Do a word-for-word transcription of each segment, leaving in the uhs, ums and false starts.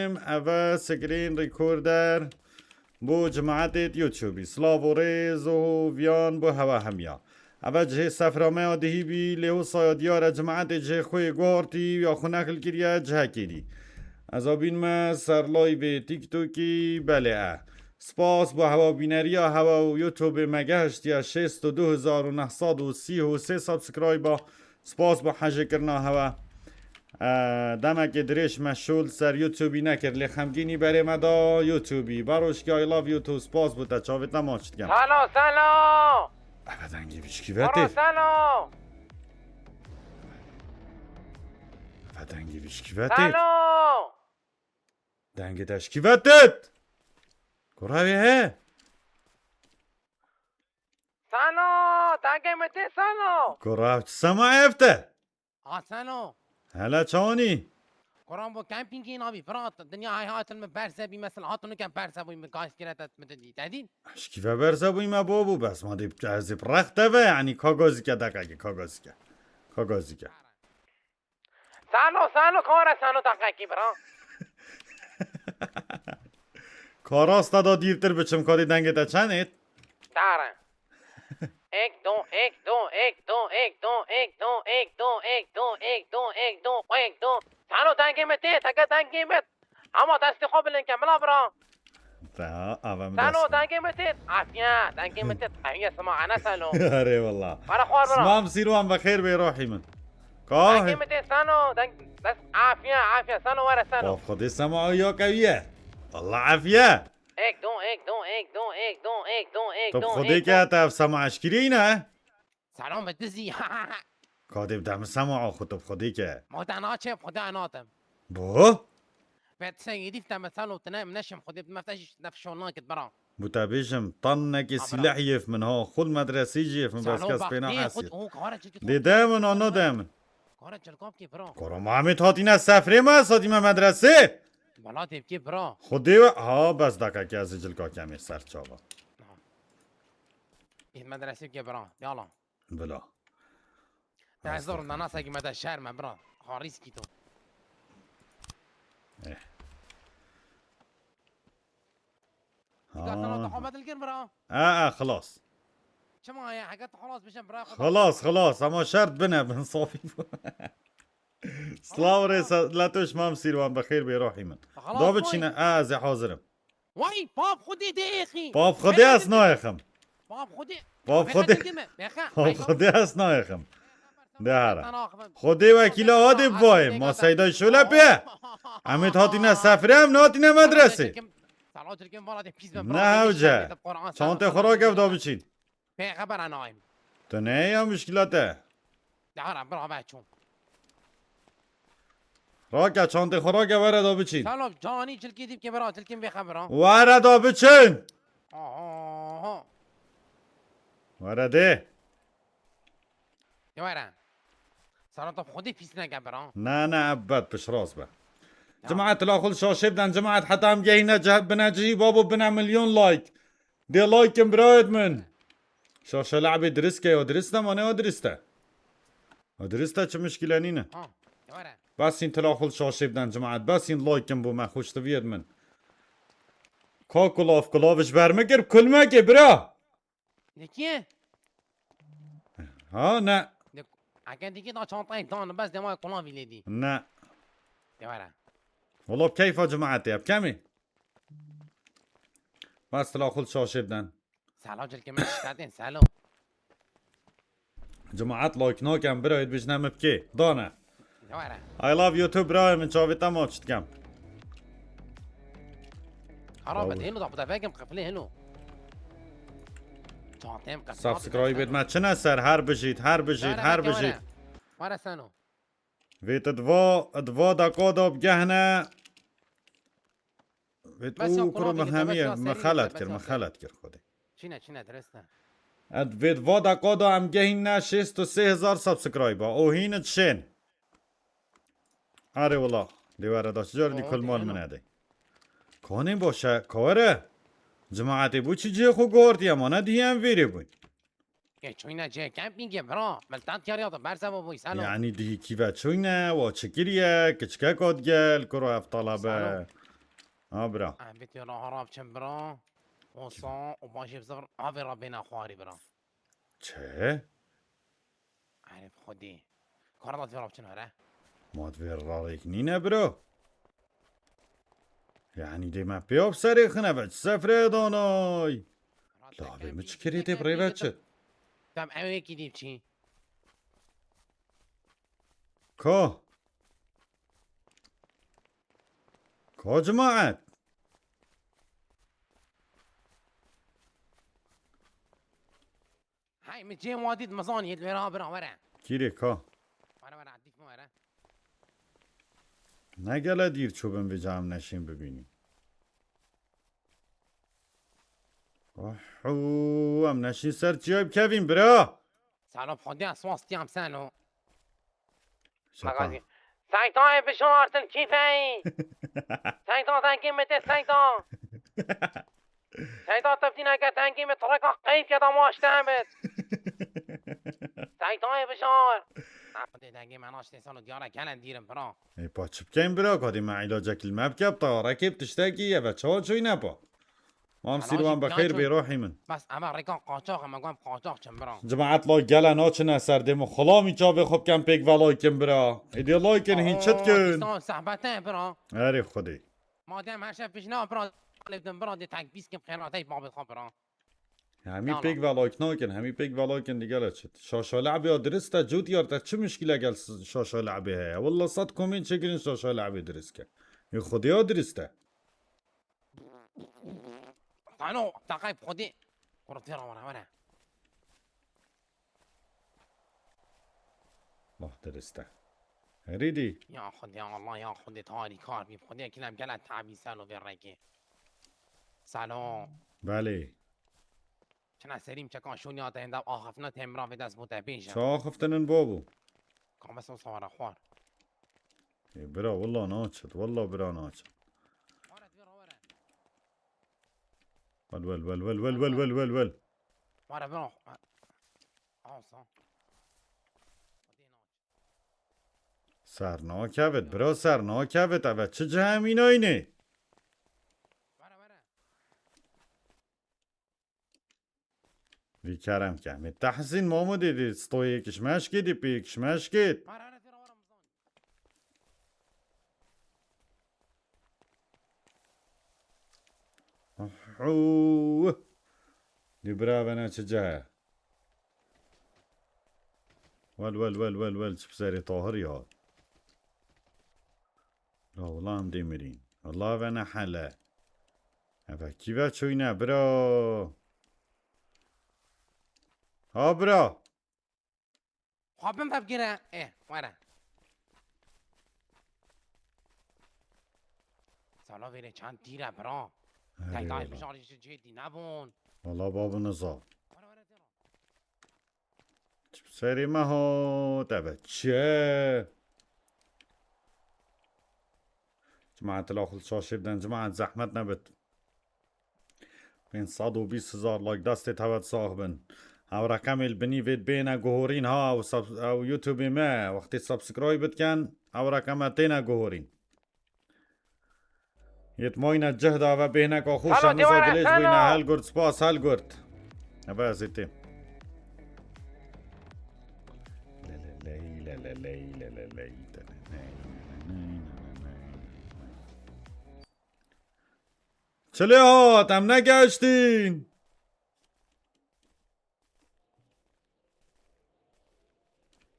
Eve screen recorder bo cemaetê YouTubeî. Silav û rêz û viyan bo hewa hemiya. Eve cihê sefra me ya dihî bî, lê wisa ya diyar e cemaetê cihê xwe yê guhartî ya xwe neqil kiriye cihekê dî. Ez a bînme ser liveê TikTokî, belê e. Spas bo hewa bîneriya hewa û YouTubeê me gehiştiye şêst û du hezar û neh sed û sî û sê subscribe-a. Spas bo hejêkirina hewa. E, demekê dirêj me şûl ser YouTubeî nekir, lê xemgînî berê me da YouTubeî. Baroşkî, I love you too. Spas bo te, çavê te maç dikem. Salo, salo! Eve dengê vişkî Bro, vetê. Salo! Eve dengê vişkî vetê. Salo! Dengê te şkî vetit. Kurevê he. Sano, dengê min tê Sano. Kura, çi sema efte? A Sano. Hele çawanî? Kuran bo kempingê nabî, bira, dinya hay hatin min berze bî, mesela hatin nukem berze bû min gaz kire te min dî. Te dîn? Şkî ve berze bû me bo bû, bes ma dê ez ê rex te ve, yanî ka gazike deqekê, ka gazike. Ka gazike. Sano, Sano, kare Sano, deqekî bira. Ka rasta da dîrtir biçim, ka dê dengê te çend êt? Dare. Ek, do, ek, do, ek, do, ek, do, ek, do, ek, do, ek, do, ek, do, ek, do, ek, do. Sano, dengê min tê, teke dengê min. Ama destê xwe bilind ke, mila bira. Te, ava min Sano, dest dengê min tê. Afiye, dengê min tê. Afiye, sima, ana Sano. Erê wala. Bana xwar bira. Sima em sîrwan bi xêr bê rohî min. Ka Dengê he? min tê Sano, deng, bes afiye, afiye, Sano, were Sano. Of, Xwedê sema ya kewiye. Allah afiye. Ek, do, ek, do, ek, do, ek, do, ek, do, ek, Tu bi do, Xwedê ek, ke do. te ev sema eşkirî ne? Selam ve dizî. Ka dê bi demi sema xwe tu bi Xwedê ke. Ma te naçe, bi Xwedê natim. Bo? Ve tu sengî dîf te me salo, tu ne, neşim Xwedê, me te jî nefşon nakit bira. Bu te bêjim, tanekê Abra. Sîleh yêf min ha, xul medresî jî yêf min, bes Salo kes pê bextê, nahesî. Xwed, o kare çekit, Dê Xwedê. De min, ana de min. Kare çelkap kê bira. Koro Mahmud hatîne sefrê me, satîme medresê. Bela tepkê bira. Xwedê we, ha, bes dakika ez ê cilka kemê ser çava. Ha. Ê medresê kê bira, yala. Bila. Te zor nana sekî me de şer me bira. Ha, rîskî to. Eh. Dikkat sana Ha. Tahamet ilgin bira. E, e, xilas. Çima ya, heke tu xilas bişin bira, xwe Xilas, xilas, ama şert bine bin safî bû. Slav rê se-, le tu şmam sîrwan bi xêr bê rohî min. Xelas Da boy. Biçîne, e, ez ê hazirim. Vay, pap xwedê dê êxî. Pap xwedê ez nayêxim. Pap xwedê. Pap Mexe xwedê. Dengê me, mexe. Pap xwedê ez nayêxim. De hera. Xwedê wekîla adê bivayê. Ma seyda şöyle pê. Em ê hatîne sefrê, em nehatîne medresê. Salo çirkin valla de pîs be. Ne bira, hewce. Çantê xwe rakev da biçîn. Pê xebera nayim. Tu ne ya muşkila te? Dara bira be çûn. Rake çantê xwe rake were da biçîn. Salo canî cilkî dîp ke bira, cilkîn bê xebera. Were da biçin. Aha. Were dê. De were. Salo tu xwedî pîs neke bira. Ne, ne, ebed piştrast be. Ya. Cemaet la xul şaşê biden, cemaet heta em gehîne ceh-, bine cihî babo bine milyon like. Dê like in birayêt min. Şaşe le'bê dirist ke, ya dirist e, ma ne ya dirist e? Ya dirist e, çi muşkile nîne. Ha, de were. Bes in tila xul şaşê biden cemaet, bes in like in bo me, xweştiviyêt min. Ka kulav, kulav ji ber me kir, kul me kê bira. Dikî? Ha, ne. Dik-, eke dikî da çantayê dan, bes dema kulavî lê dî. Ne. De were. Wala bi keyfa cemaetê, bi kemî. Bes tila xul şaşê biden. Salo cilkê min şikatên, salo. Cemaet like nakem, birayê dibêjine min bikê. Dane. Ne were? I love you too, birayê min, çavê te maç dikem. Hara Bravo. Be, hêno da, bu da vegem qeflê hêno. Çantêm qeflê. Subscribe-êt me çine ser, her bijît, her bijît, Were, her were, bijît. Were. Were seno. Vê te diva, diva deka da bigehne. Vê Bes ya tu kuro Kur'an min dikî, hemiye, bes ya min serî xelet dikî, kir, bes min ya xelet kir xwedê. Çine, çine, dirist e. Ed vê diva deka da em gehînne şêst û sê hezar subscribe-a. O hîn dişên. Erê wela. Dê were da çi car dî O, kulmal dê min heno. Edê. Kanê baş e, ka were. Cemaetê bû çi cihê xwe guhartiye, ma ne dihî em vêrê bûyn. Ê, çûyne cihê kempîngê, bira. Min te tiyariya da berze bû bûy, selo. Yanî dihî kî ve çûyne, wa çi kiriye, kiçkek hat gel, kuro ev talebe. Selo. Ha bira. Em vê tê raha rav çin bira. Osa û başê bi zifir avê ra bêne xwarî bira. Çi? Erê bi xwedî. Kara da vê rav çin here. Ma divê rarêk nîne bira. Yani dê me pêya bi serê xine ve çi sefreye danay. La bê mi çi kirê tê bi rêve çi? Tam ew yekî dî biçî. Ka. Ka cemaet. Hey, min cê wadî di mizan yê, were ha bira, were. Kîrê ka. Were, were, dîk min were. Ne gele dîr çûbin vê cam neşîn bibînî. Oho, em neşîn ser çiyay bikevîn bira. Salo, xwedî ez wastiyam seno. Şaka. Seyda ê bijartin kîfeyî. Seyda dengê min tê Seyda. Seyda tevdîneke dengê min treka qeyf ya da maşte hebit. Seyda ê bijar. Xwedê dengê min naştê salo diyara gelen dîrim bira. Ê pa çi bikeyn bira, kadî me îlacek li me bike, bi tayarekê bi tiştekî ye ve çawa çûyne pa. Mam Sîrwan bi xeyr bê rohî min. Bes eve rêka qaçax, eme guhem qaçax çin bira. Cemaet la gele naçine ser dê min xulamî çavê xwe bikem pêk ve laykin bira. Êdî laykin hîn çi dikin? Sehbete bira. Erê xwedê. Madem her şev pişna bira lê bidin bira dê tekbîs kim xêratey babet xwe bira. Hemî pêk ve layk nakin, hemî pêk ve laykin digele çit. Şaşa le'bê ya dirist e, cût yar te çi muşkile gel s- şaşa le'bê heye. Walla sed komên çêkirin şaşa le'bê dirist ke. Ê xwedê ya dirist e. Tano, taqay bi xwedî. Kurtê ra were, were. Lah dirist e. Herî dî. Ya xwedê Allah, ya xwedê tarî kar bî. Xwedê kilem gele tabî selo vê rêkê. Salo. Belê. Çina serîm çeka şûnî hate hênda axiftina tê miravê dest bo te bêje. Ça axiftinên bo bû? Kambe so sawara xwar. Ê bira, walla naçit, walla bira naçit. Were, divê ra were. Wel, wel, wel, wel. Were bira. Asa. Ser nakevit, bira ser nakevit, eve çi cihemînayînê? Were, were. Vî kerem ke. Mê tehsîn Mamudê dê stoyê kişmeşkê dê pê kişmeşkê. Were, were, têra were mizan. Huu. Dê bira vene çi ce? Wel, wel, wel, wel, wel, çi bi serê Tahirî hat. La wila em dê mirîn. Wila vene hele. Eve kî ve çûyne bira? Ha bira. Xwe bin vebgire. Ê, were. Sala vêrê çend tîr e bira. Tek dayî bijarî ji cê dî nebûn. Wala babin niza. Were, were, têra. Serê me hat, eve çi ye? Cemaet la xwe şaşê bidin, cemaet zehmet nebit. Pênc sed û bîst hezar like destê te wet sax bin. Ew reqemê li binî vê bêne guhorîn ha, ew sub-, ew YouTubeê me, wextê subscribe bitken, ew reqeme têne guhorîn. Yêt mayne cih da ve bêhneka xwe şemiza dilêj bûyne. Helgurt, spas Helgurt. Eve ez ê têm. Çi lê hat? Em negeştîn.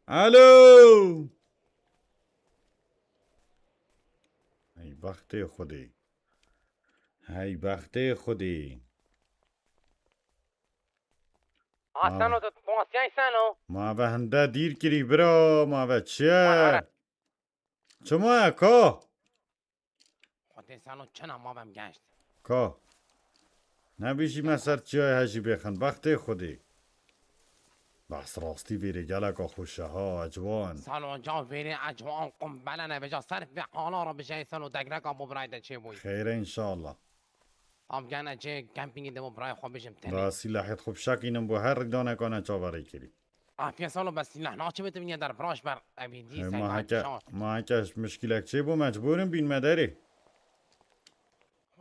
Alo. Hey bextê Xwedê. Hey bextê Xwedê. Ha, Seno, tu pensiya Seno. Ma ve hinde dîr kirî bira, ma ve çi ye? Çima ye ka? Xwedê Seno çena ma vem geşt. Ka. Nebîjî me ser çiyayê hejî bêxin, bextê Xwedê. Behs rastî vêrê geleka xweş e ha, ecwan. Salo ca vêrê ecwan qumbele nebêja ser vê hala re bijeyê Salo degreka bo birayê te çêbûyî. Xeyre înşallah. Av gene cê kempingê de bo birayê xwe bijim tenê. Rasî lehêt xwe bişeqînim bo her rîdaneka neçaverê kirî. Afiye Salo bes sîleh naçime te biniye der viraş ber evî dî. Ma heke, ma heke mişkîlek çêbû mecbûr in bînme derê.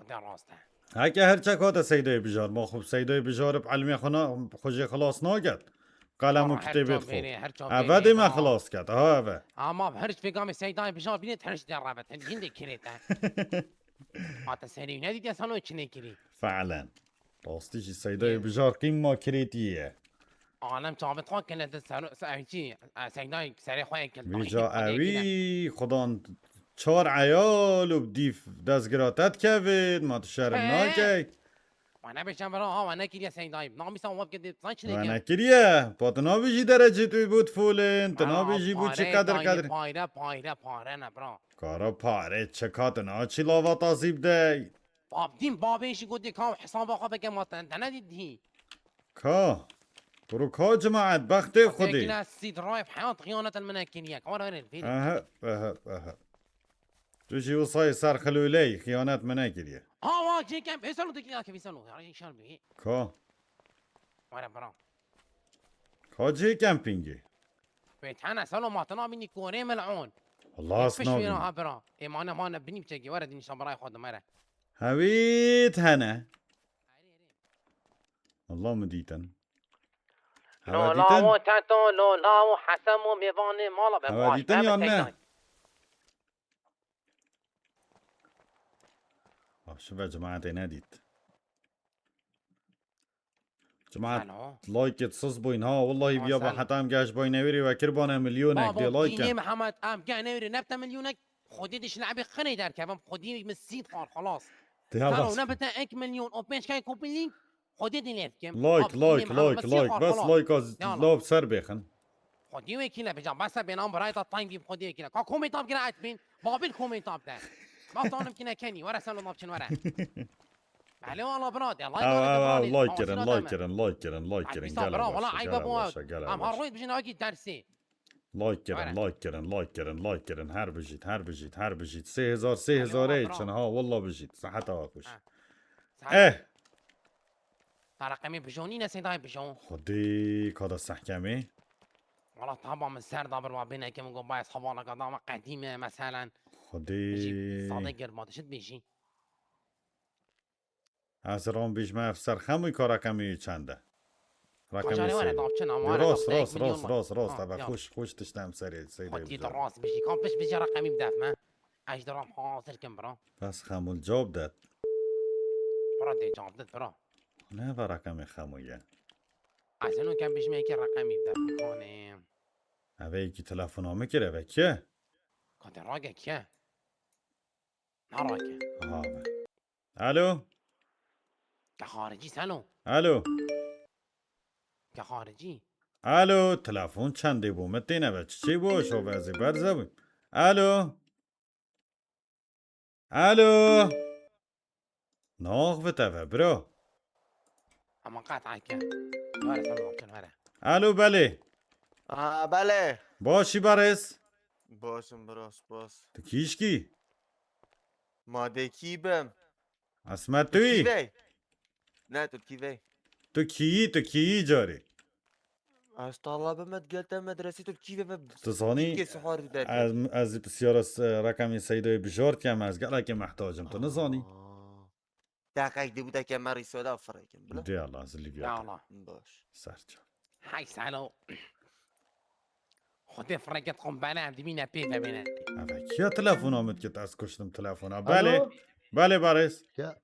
De rast e. Heke her çek hate Seydayê Bijar, ma xwe Seydayê Bijar bi elmê xwe na, xwe jê xilas naket. Qelem û Aa, her kitêbê çav xwe. Bêrê, her çav Eve bêrê, dê me ha. Xilas ket, ha eve. Ama her çi pêgamê Seydayê Bijar bînê, her çi derreve, te hîn de kirê te. Hate serî, ne dîtiye sano çinê kirî. Fe'len. Rastî jî Seydayê Bijar qîm ma kirêtî ye. Alem çavê xwe kene de ser, ser, çi, e, Seydayê serê xwe yekil. Vîja ewî, xudan çar eyal û bi dîf destgira te dikevin, ma tu şerm He. Nakey. Wana beşen bira, ha, wana kiriye Seydayê. Namîsa wap kedi, zan çi Wana deke. Kiriye. Pa tu nabî jî derecê tu bû difolin, tu nabî jî bû çi qedir qedir. Payre, payre, pare ne bira. Kara pare, çi katin, a çi lava tazî bide. Babdîn babê jî gotê ka hesaba xwe bike ma te, te nedî dihî. Ka? Kuro ka cemaet, bextê Xwedê. Tekine sîd rayf heyat xiyanetin min kiriye. Ka were vêrê. Ehe, ehe, ehe. Tu jî wisayê ser xilûleyî, xiyanet min nekiriye. Ha, wa cê kem, hêsalo dikî ya kevî salo. Ya, înşal bî. Ka? Were bira. Ka cê kempîngê? Wê tene salo ma tena bînî korê mel'ûn. Allah Yetmiş asna wîna bînî. Ha bira. Ê mane mane binî biçekî, were dînî şabiray xwe dimere. Hewît hene. Allah mi dîtin. Hewe Lola dîtin? Û teto, Lola û Hesem û mêvanê mala be. Hewe baş, dîtin be, yan be ne? Tekay. Bak, şu ve cemaatê nedît. Cemaat, Alo. Like siz bûyn ha. Wallahî biya ba heta em geş boy newêrê ve kirbane milyonek dê like. Dînê Mihemed, em geh newêrê nebte milyonek. Xwedê dişilebê xinê derkevim. Xwedê min sîd xar xelas. Tero nebite ek milyon û pênc kay kopî lîk. Xwedê dî lê dikim. Like, like, like, like. Bes like az lav ser bêxin. Xwedî wekîle bican. Bes bênan birayê ta tayîn bîm xwedî wekîle. Ka komê tab gire et bîn. Babil komê tab de. Bas tanim kine kenî. Were sen ondan biçin were. Belê wala bira de. Like kirin, like kirin, like kirin, like kirin. Gel bira, wala eyba bu. Em her royê bijin aki dersê. Like kirin, like kirin, like kirin, like kirin. Her bijît, her bijît, her bijît. Sê hezar, sê hezar ê çin ha, walla bijît. Seheta we xweş. Eh. Te reqemê bijonî ne Seydayê bijon. Xwedê ka da sehkemê. Wala taba min ser da bir wa bêne ke min got bayez hevaleka da me qedîme meselen. Xwedê. Jî sade gir ma dişit bêjî. Ez ê ran bêjime ev ser xem û ka reqemê wî çend e. Reqemê Kocanê were sê. Dapçin ama were Rast, dapçin rast, ek milyon rast, var. Rast, rast. Ha, eve ya. Xweş, xweş tişt em serê, serê Xwedî de rast bijî, kan piş bijî reqemî bidef me. Ez de ram hazir kim bira. Bes Xemûl cevap det. Bira dê cevap det bira. Ne ve reqemê Xemûl ye? Ez eno kem bijime ki reqemî bidef kanê. Eve ki telefona mi kir, eve ki? Kate rage ki? Ne rage? Aha, ve. Alo? Ke xaricî seno? Alo? Ke xaricî? Alo, telefon çendê bû? Min têne ve çiçê bû, şo ve ez ê berze bûm. Alo? Alo? Naxivite ve, bro. Ama qet eke. Were seno, were. Alo, belê. Aa, belê. Başî berêz. Başim, bro, spas. Tu kîşkî? Ma dê kî bim? Esmet Tu tûyî? Kî vey? Ne, tu kî vey? Tu kîyî, tu kîyî carî? Ez tala bime, gel te medresî, tu kî ve me Tu zanî, kê sihar derke. Ez, ez pisyara s-, reqemê Seydayê Bijar dikem, ez gelekê mehtacim, tu nizanî? Aa. Deqek dê bû te kemerî soda firekim, bila. Dê Allah, ez li Ya viyate. Allah. Baş. Serçe. Hay salo. Xwedê fireket xwe bele em dibîne pê vebêne. Eve kiya telefona min dikit, ez kuştim telefona. Alo? Belê. Belê Barês. Ke-,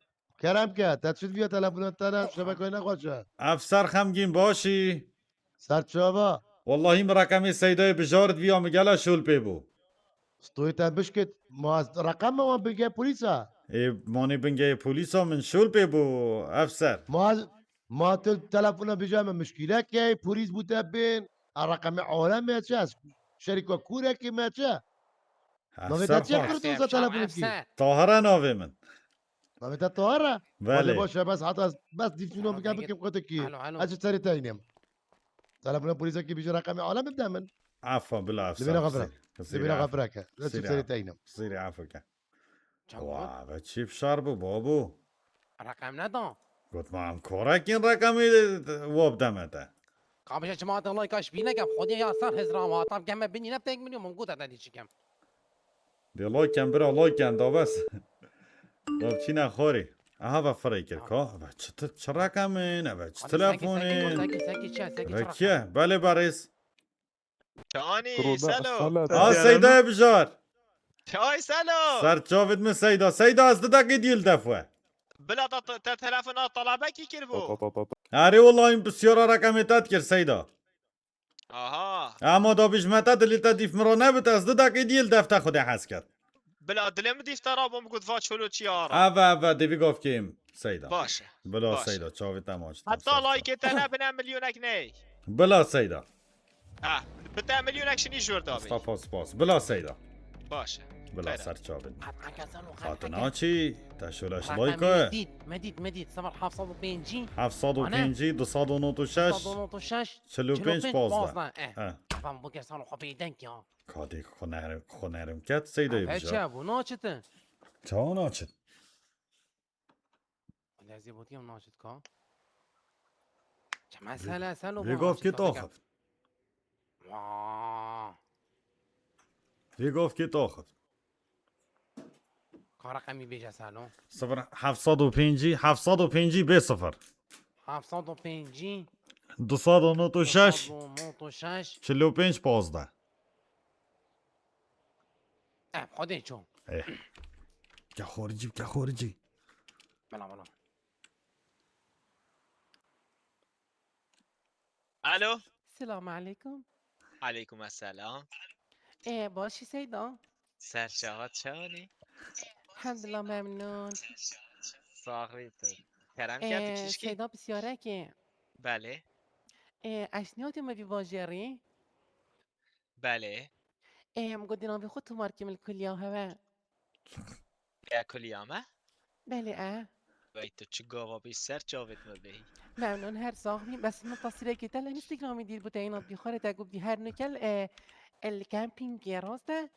kerem ke, te çi diviya telefona te ne, şebekayê ne xweş e. Ev ser xemgîn başî. Ser çava. Wallahî min reqemê Seydayê Bijar diviya, min gela şol pê bû. Stoyê te bişkit, ma reqem me wan bingehê polîsa. Ê, manê bingehê polîsa min şol pê bû, efser. Ma, ma tu telefona bêje me mişkîlekê, polîs bû te bên, a reqemê alem me çi, ez şerîka kûrekê me çi? Navê te çi kir tu wisa telefon kî? Tahir e navê min. Navê te Tahir e? Belê. Belê baş e, bes heta ez, bes dîfçûna bike bikim xwe te kî. Alo, alo. Ez ji serê te înim. Telefona polîsekî bêje reqemê alem bide min. Afa bila efser. Li bêra xwe bira. Li bêra xwe bira ke. Ez ji serê te înim. Sirî afa ke. Çawa? Wa, ve çi fişar bû, babo? Reqem neda. Got ma em korekîn reqemî wab deme te. Kabije çima te like aş bîne ke, xwedê ya ser hizra wa, tam ke me binî ne tek milyon, min got te dî çikem. De like ken bira, like ken da bes. Ev çîne xorî. Aha ve firê kir ka. Ve çi ti-, çi reqem in? Eve çi telefonê? Seki, seki, seki, çi, seki, çi reqem? Ve kiye? Belê berêz. Çanî, Selo. A Seyda bijar. Çay Selo. Ser çavit min Seyda. Seyda ez di deqî dîl def we. Bila te, te telefona talabekî kiribû. Erê wallahî min pisyara reqemê te dikir Seyda. Aha. Ema da bijme te dilê te dîf min re nebit, ez di deqî dîl def te xwedê hez kir. Bila dilê min dîf te rabû, min got va çolo çi ara. Eve, eve, divî gavkêm Seyda. Baş e. Bila Seyda, çavê te maç. Heta laykê te nebine milyonek ney. Bila Seyda. Ha, bi te milyonek şinî jor dabî. Mustafa spas. Bila Seyda. Baş e. Bila ser çavê. Hatina çî, te şoleş layka. Medît, medît, medît. Sifir heft sed û pêncî. Heft sed û pêncî, du sed û nod û şeş. Du sed û nod û şeş. Çil û pênc, pazdeh. Eh. Efendim, bu kez sana xwe bêdeng ya. Kadê xwe nerim, xwe nerim ket Seyda. Eve çi bû, naçitin? Çawa naçit? Lezî botiyam naçit ka. Çi mesele, Selo? Vê gavkê taxif. Wa. Vê gavkê taxif. Ka reqemî bêje Selo. Sifir heft sed û pêncî, heft sed û pêncî bê sifir. Heft sed û pêncî. Du sed û nod û şeş. Du sed û nod û şeş. Çil û pênc pazdeh. Eh, xwedê ço. Eh. Ke xoricî, ke xoricî. Bela, bela. Alo. Selamun aleyküm. Aleyküm esselam. Ee, başî Seyda? Ser çava çawanî? Elhamdulillah, memnun. Saxî tu. Kerem ke tu çişkî? Seyda, pisyarekê. Belê. Ee, eşniyatê me vî bajêrî. Belê. Ê, em got, dînan vî xwe tomar kim li kuliya hewe. Ya kuliya me? Belê e. Vey tu çi gava bî ser çavêt me bêyî. Memnun, her sax bî. Bes min tasîrekê te li Instagramê dît, bû te înat bî xwarê te got bî her nikel, e, el kempîngê rast e.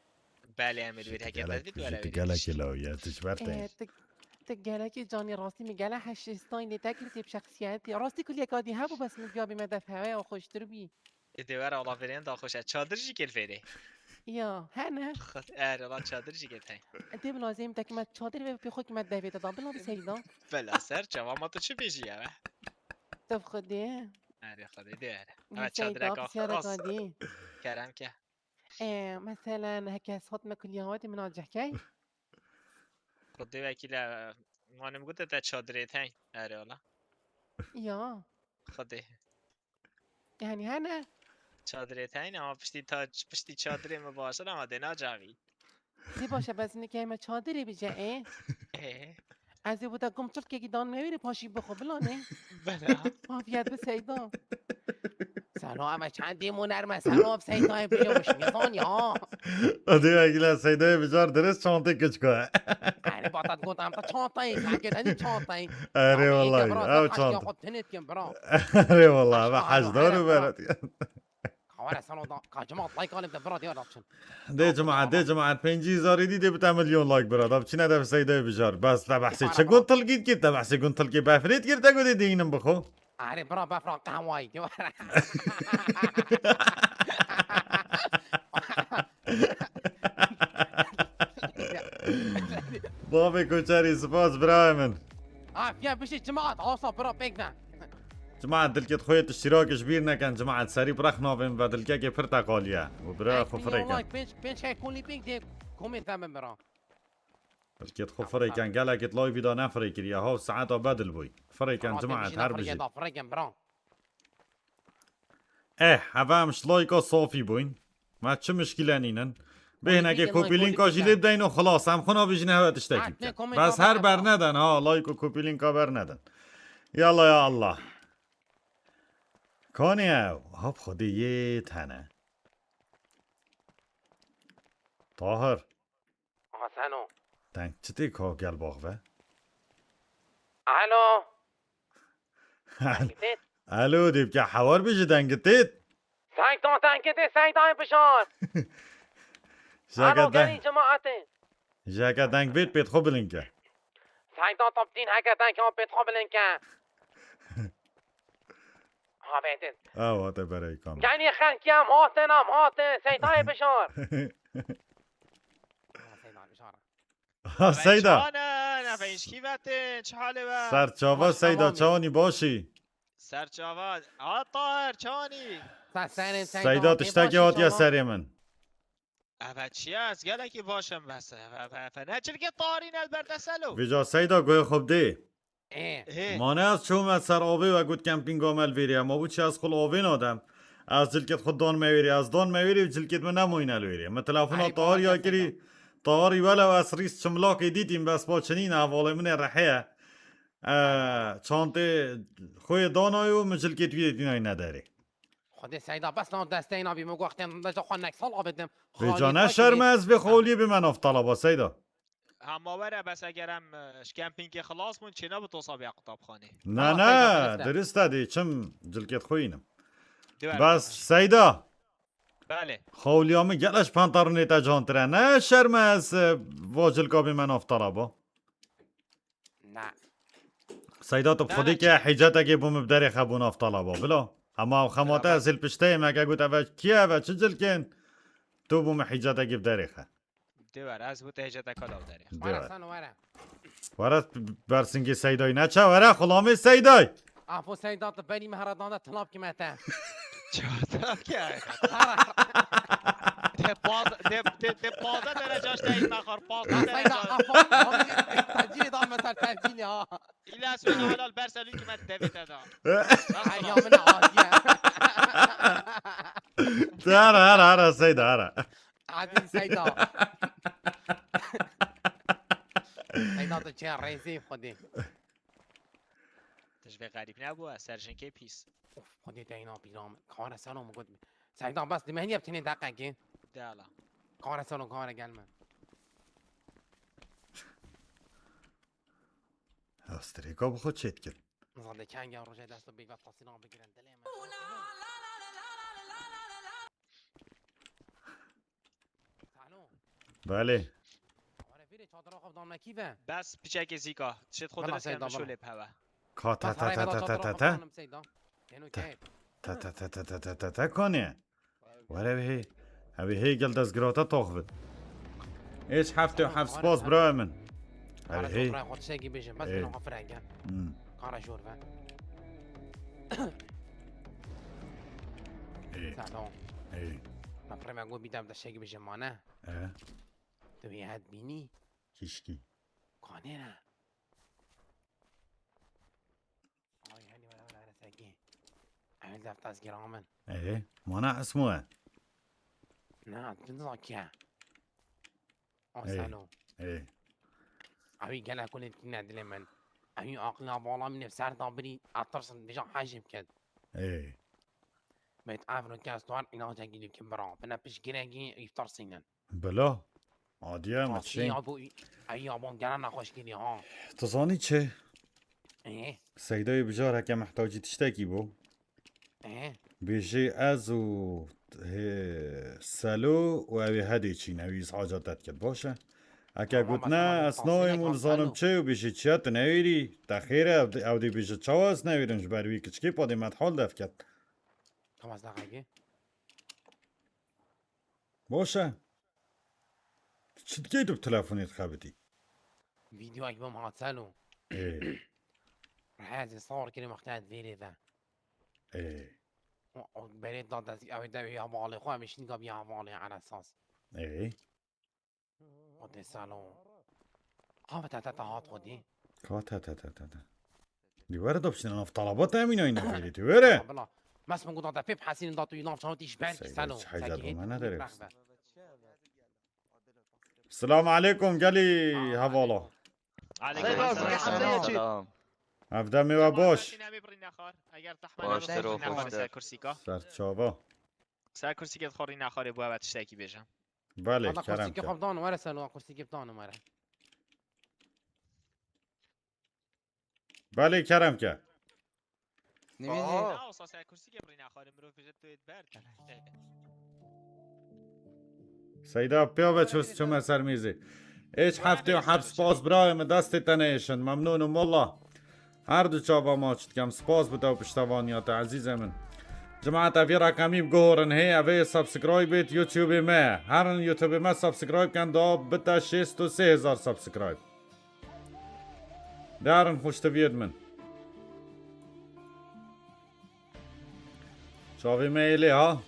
Belê, em ê li wêr heke te dît were wêrê. Gelekî lawiye, tu ji ber te. Ê, tu, tu gelekî canî rastî min gele heş staylê te kir tê bi şexsiyetê. Rastî kuliyeka dî hebû bes min diya bî me def hewe ya xweştir bî. Ê dê were ala verên da xweş e. Çadir jî kir fêrê. Ya, hene. Xwet er ala çadir jî kir tey. Dê bi lazim te kime çadir ve pê xwe kime devê te da. Bila bi Seyda. Bela ser çava ma tu çi bêjî ya? Te bi Xwedê. Erê Xwedê dê ere. Ama çadireka xwe rast. Kerem ke. Ê, meselen heke sot me kuliya wetê min a cehkey. Xwedê wekîle manim gote te çadirê tey. Erê ala. Ya. Xwedê. Yani hene. Çadirê teyne ama piştî ta, piştî çadirê me baştir ama dê nacavî. Dê baş e, bes nikeyme çadirê bije, ê? Ê. Ez ê bû te gom çilkekî dan me wêrê paşî bixwe, bilanê. Bela. Afiyet bi Seyda. Selo, em çendî mû nerme, Selo, bi Seydayê bije, miş nizan ya. Adê egile Seydayê bijar dirist çantê kiçko. Erê, bata got, em ta çantayê, sanki te dî çantayê. Erê, wallahî, ew çanta. Xwe tenê dikim, bira. Erê, wallahî, ve hejdar û berat. Kawere sano da, ka cemaat like alim de bira diyor açın. Dê cemaat, dê cemaat, pêncî hezarî dî dê bite milyon like bira. Da biçine de Seydayê bijar. Bes te behsê çi guntilkî dikî, te behsê guntilkê befrê dikir, te gudê dînin bixo. Erê bira befra qehwayî diyor. Bavê Koçerî, spas birayê min. Afiye bişî cemaat, asa bira pêk de. Cemaat dilkêt xwe yê tiştîrakê ji bîr nekin, cemaat serî bi rex navên ve dilkekê pir teqaliye. Û biraya xwe firêkin. Pênc, pênc hek kolî pêk dê komê te min bira. Dilkêt xwe firêkin, gelekêt layvî da nefirê kiriye, haw saeta bedil bûy. Firêkin cemaat, her bijî. Firêkin bira. Eh, heve em ji layka safî bûyn. Me çi mişkîle nînin. Bê hinekê kopîlînka jî lê bideyn û xilas. Em xwe navêjine hewe tiştekî bikin. Bes her bernedin ha, layk û kopîlînka bernedin. Yalla ya Allah. Kanê ew? Ha bi Xwedê yê tene. Tahir. Aha, Seno. Deng çi tê ka gel bax ve? Alo. Dengê têt. Alo, dê bike hewar bêje dengê têt. Seyda dengê tê, Seydayê bijar. Alo, gelî cemaetê. Jeke deng bêt pêt xwe bilind ke. Seyda Toptîn heke deng ya pêt xwe bilind ke. Havêtin. Ew hate berey kam. Gelî xelkî em hatin, em hatin. Seydayê bijar. Seydayê bijar. Ha, Seyda. Çane, ne feyşkî vetin, çi halê we? Serçava Baş, Seyda, tamam. Çawanî başî? Serçava. Ha, Tahir, çani. Sen senin sen Seyda tiştekî hatiye serê min. Evet, çiye, ez gelekî başim bes. Efe, efe, ne çirkê tarîn el berdeselo. Vêca Seyda guhê xwe bidê. Ee, He. Mane ez çûme ser avê we got kempînga me li vêrê ye. Ma bû çi ez xwe li avê nadem. Ez cilkêt xwe dan me wêrê. Ez dan me wêrê û cilkêt min nemoyne li wêrê. Min telefona Ay, Tahar ya baba, kirî. Seyda. Taharî welew ez rîs çimlakê dîtîm bes pa çinîne hevalê min ê rehê ye. E, çantê xwe yê danayo min cilkêt wî dê dînayîne derê. Xwedê Seyda bes nav desteyê nabî min got wextên deja xwe nek sal avêtim. Vêca ne şerme ez vê xoliyê bime nav talaba Seyda. Hema were bes eger em e, ji kempîngê xilas bûn çêne bi tosa bê qutabxanê. Ne Tamam, ne Seyda, dirist e. Dirist e dê çim cilkêt xwe yînim. Diwer. Bes Seyda. Belê. Xewliya min gelek ji pantalonê te cantire. Ne şerme ez e, va cilka bê me nav talaba. Ne. Seyda tu bi Ne, xwedê ne, ke hîcetekê bû min bi derê xebû nav talaba. Bila. Hema ew xemate Beraber. ez ê li pişteyê me ke got eve kî ye eve çi cilkên. Tu bû min hîcetekê bi derê xe. Diwer, ez bû te hêceteka daw derê. Diwer. Were sen were. Were bersingê Seydayî neçe were xulamê Seyday. Afo Seyda tu benî me heredanda tilap kime te. Çardak ya. De paz, de, de, de pazda derece işte ilk bakar. Pazda Seyda derece. Afo. Abi tecili da me ser tecili ha. İlla söyle helal berse lükümet devete da. Ay ya min adiye. Hara hara hara Seyda hara. Adi Seyda. Seyda tu çe rezî xwedî. Tijbe garip ne bu, serjinkê pis. Of xwedî te îna pîra min. Kare seno min got. Seyda bes dime heniye tenê deqekê. De ala. Kare seno kare gelme. Ew strêka bi xwe çêdikir. Zade kenge roje dest bi vet tasîna bigirin dilê min. Sano. Belê. Were vîrê çadira xwe dan me kî ve. Bes piçekê zîka. Şêt xwe Bela dirist Seyda, keme bela. şolê bi heve. Ka te Bas te heray te vela te te çadira te xwe te. danim Seyda. Yeno keyf. Te te te te te te te te konê. Were vê hê. Ew ê hê gel dezgirata tax bit. Êç heftê û heft spas birayê min. Ew Kara ê hê. jor ve xwe tiştekî bêjin. Bes Ê. bina xwe firenge. Hmm. Kara jor ve. Ê. Sano. Ê. Me pirê me got bîdem tiştekî bêjin mane. Ê. Tu wî het bînî. Kişkî. Kanê ne. Ay hani were were were sekî. Ev def tezgira min. Ê. Mana ismo e. Na, tu da kî? Ê. Asano. Ê. Ew gelek kulê dikine dilê min. Ew aqla bala min ser da birî atirsin dija hejim ked. Ê. Met avro kes tuar inanca gidip ki bira. Bine piş giregi iftar sinen. Bila. Adiye mi Asi çê? Ya bu ay ya bu gelen naxweş geliyor ha. Tu zanî çi? Ee. Seydayê bijar heke mehtacî tiştekî bû. Ee. Bêjê ez û hê, Selo û ew ê hedê çîne wî îzhaca te diket baş e. Heke Tamam, got ez ne tamam, ez nayêm û tamam, nizanim Selo. Çi û bêjê çiya tu newêrî te xêr e ew dê- ew dê bêje çawa ez newêrim ji ber wî kiçikê padê me hal devket. Tamam ez daqekê. Baş e. Çi dikey tu bi telefonê dixebitî? Videoyek bim hat Selo. Ê. Rehezê sawir kirim wextê ez vêrê ve. Ê. O- o Berê da dest ew de ya balê xwe emişin gab ya balê ana sas. Ê. O de Selo. Qave te te te hat xwedî. Ka te te te te te. Dî were da biştine nav talaba te emîn ayna vêrê tu were. Bela. Mes min goda te pê hesînin da tu nav çano tîş ber ki Seyda, Selo. çi heyza Sekî, dûme ne bırak derês. be. Selamu aleykum gelî hevala. Aleykum Seyda, selam. zikir hemdê çî. Ev demê we baş. Sinem Îbrî Nexar, eger zehmet Baş nebin, ser o, Îbrî Nexar xweş ser der. kursîka. Serçava. Ser kursîkê xwe rî nexarê bû evet tiştekî bêje. Belê Ana kerem kursîkê ke. xwe bidan were Selo, kursîkê bidan were. Belê kerem ke. Nimîzî. Na olsa ser kursîkê rî nexarê mirov bêje tu yê ber. Seyda piya ve çöz çöme ser mîzê. Hiç heftê û heft spas birayê min destê te neyêşin. Memnûnim walla. Her du çava maç dikem. Spas bi te û piştevaniya te ezîzê min. Cemaat, evî reqemî biguhorin hê, evê subscribe bêt YouTube me. Herin YouTube me subscribe ken da bite şêst û sê hezar subscribe. Derin xweştiviyet min. Çavê me êlê ha.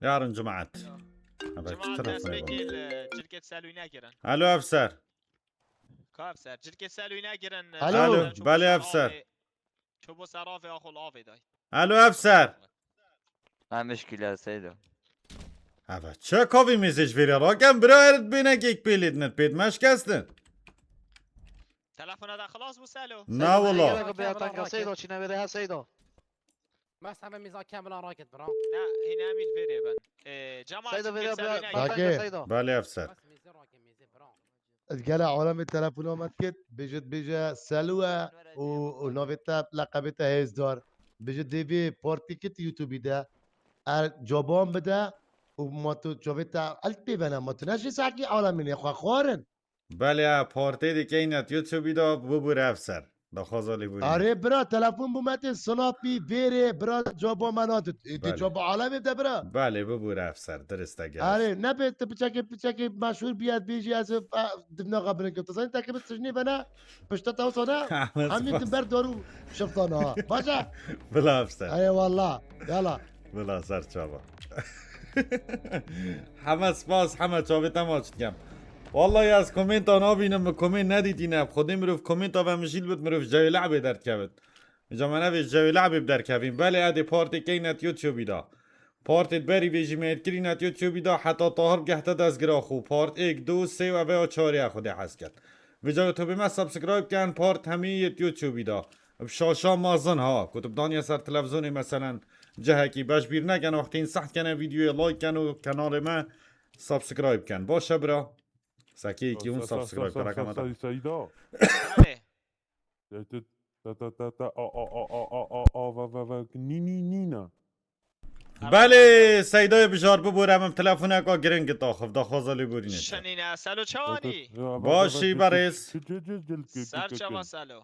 Yarın cumaet. Eve çi Cemaat telefon destpêkê var? Li cirkê Selwî negirin. Alo efser. Ka efser, cirkê Selwî negirin. Alo. Alo, belê efser. Çobo ser avê axol avê day. Alo efser. Ne mişkile Seydo. Eve çi kavî mêzê ji vêrê rakem bira erd bêne kêk pêlê dinit pêt meşkestin. Telefona da xilas bû Selo. Na wala. Seydo, Seydo, çîne vêrê ha Seydo. Bes heme mîza kemilan raket bira. Ne, hîn em îl vêrê ben. Ee, cemaat Seyda vêrê bira, Seyda. Belê efser. Bes mîzê raket, mîzê bira. Ez gele alemê telefona me dikit, bêjit bêje Selû e û, û navê te leqebê te hêzdar. Bêjit dêvê partî kit YouTubeî de. Er caban bide û ma tu çavê te el pê bene, ma tu ne ji sekî alemî nê xwe xwarin. Belê, ha, partê dikeyne YouTubeî de bibûre efser. Daxwaza lêborînê. Arê bira, telefon bû me tê sinapî, vêrê, bira, caba me nadit. Ê, dê Belê. Caba alemê de bira. Belê, bibûre efser, dirist e gel. Arê, nebe, tu piçekê, piçekê meşhûr bîye, bêjî ez, a, divnaxa binike. Tu zanî tekê bi tijnê vene, pişta te wisa ne? Ahmet Hemî spas. Din ber darû şiftana ha. Baş e? Bila efser. Eyvallah. Yala. Bila ser çava. Heme spas, heme çavê te maç dikem. Vallahi ez komenta nabînim, min komênt nedîtîne. Xwedê mirov komenta ve mijîl bit, mirov cewê le'bê derdikevit. Îca me nevê cewê le'bê bi derkevîn. Belê edê partê keynet YouTubeî da. Partê berî vê jî me yêt kirînet YouTubeî da. Heta Tahir bigehte destgira xwe. Part êk, du, sê û eve ya çarê ya Xwedê hez ket. Vêca YouTube me subscribe ken, part hemî yêt YouTubeî da. Bi şaşa mezin ha, ku tu bidaniye ser televizonê meselen cihekî beş bîr neken, wextên seht kene vîdyoyê like ken û kenalê me subscribe ken. Baş e bira. Sekê yekî hûn subscribe kereke me da. Seyda. Belê. Te, te, te, te, te, te, a, a, a, a, a, a, a, va, va, va, nî, nî, nî, na. Belê, Seydayê Bijar bibûre min telefoneka giring it axif, daxwaza lêborînê dike. Şenîne, Selo çawanî? Başî, berêz. Ser çava Selo.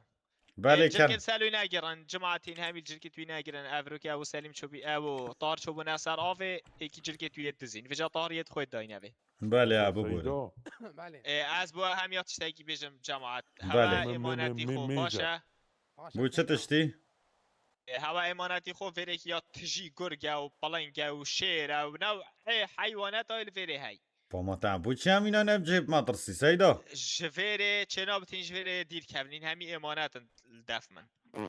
Belê, Ê, ken. Cirkê Selwî negirin, cimatîn hemî cirkê wî negirin, ev rokê ew Selîm çobî, ew û Tar çobûne ser avê, êkî cirkê wî yê dizîn. Vêca Tar yê xwe dayîne vê. Belê, ya, bibûre. Seyda. Belê. Ê, ez bo hemiya tiştekî bêjim, cemaat. Hewa Belê. Emanetî xwe baş e. Baş e, Bû çi Seyda. Tiştî? Ê, hewa emanetî xwe vêrekî ya tijî gurge û pilinge û şêr e û new ê heywaneta li vêrê hey. Pama te bû çi em înan ev cihê bi me tirsî, Seyda? Ji vêrê çênabitîn, ji vêrê dîr kevnîn, hemî emanet in li def min.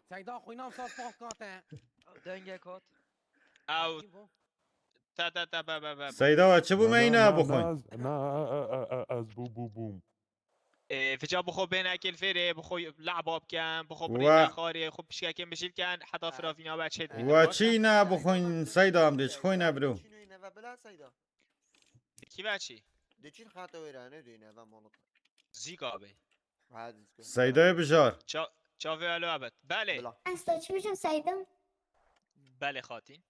Seyda xwînan sar pah kate. Dengek hat. Ew. Kî bû? Te, te, te, be, be, be, be. Seyda, we çi bû me îne bixwin? Na, na, na, ez, na, e, e, e, e, ez bû, bû, bûm. Ê, vêca bixwe bêne kêl vêrê, bixwe le'ba bikin, bixwe Wa- birîne xarê, xwe pişkekên bijîl ken, heta firavîna we çê dibînin, We baş e? Çî ne bixwin, Seyda, em dê çi xwîne biro? Çî neyne ve bila Seyda. Kî ve çî? Dê çîn xate wêre ne duyne ve malık. Zîga bê. Ha, dizgin. Seydayê Bijar. Ça-, çavê alo ebet. Belê. Bila. Ez te çi bijim Seyda? Belê xatîn.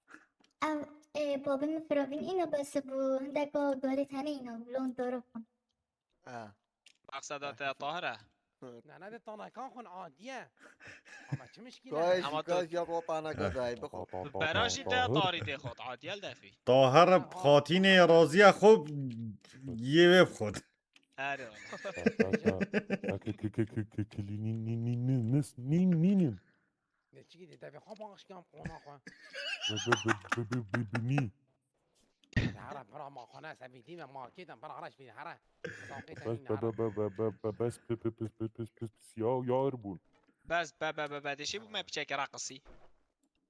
Ev, e, babê min firavîn îna bes bû, hindeka dorê tenê îna, lon doro xwe. Ha. Maqseda te Tahir e? Ne, ne de tanekan xun adiye. Ama çi mişkîle? Kay Ama jî, kay tu jî ya bo taneka dayê bixwe. Bi bera jî te tarî tê xwe, adiye li defî. Tahir xatînê razîye xwe yê wê bixwe. Her. Nînim. Ne çikî dê devê xwe baxş kem qona xwe. Bi, bi, bi, bi, bi, bi, bi, nî. Hara, bira, ma xwe ne sevî dîme, ma kêtem, bira, hara, şbî, hara. Bes, be, be, be, be, be, be, bes, pe, pe, pis, pe, pis, pis, pis, ya, yar bûn. Bes, be, be, be, be, dişê bû me piçekê raqisî.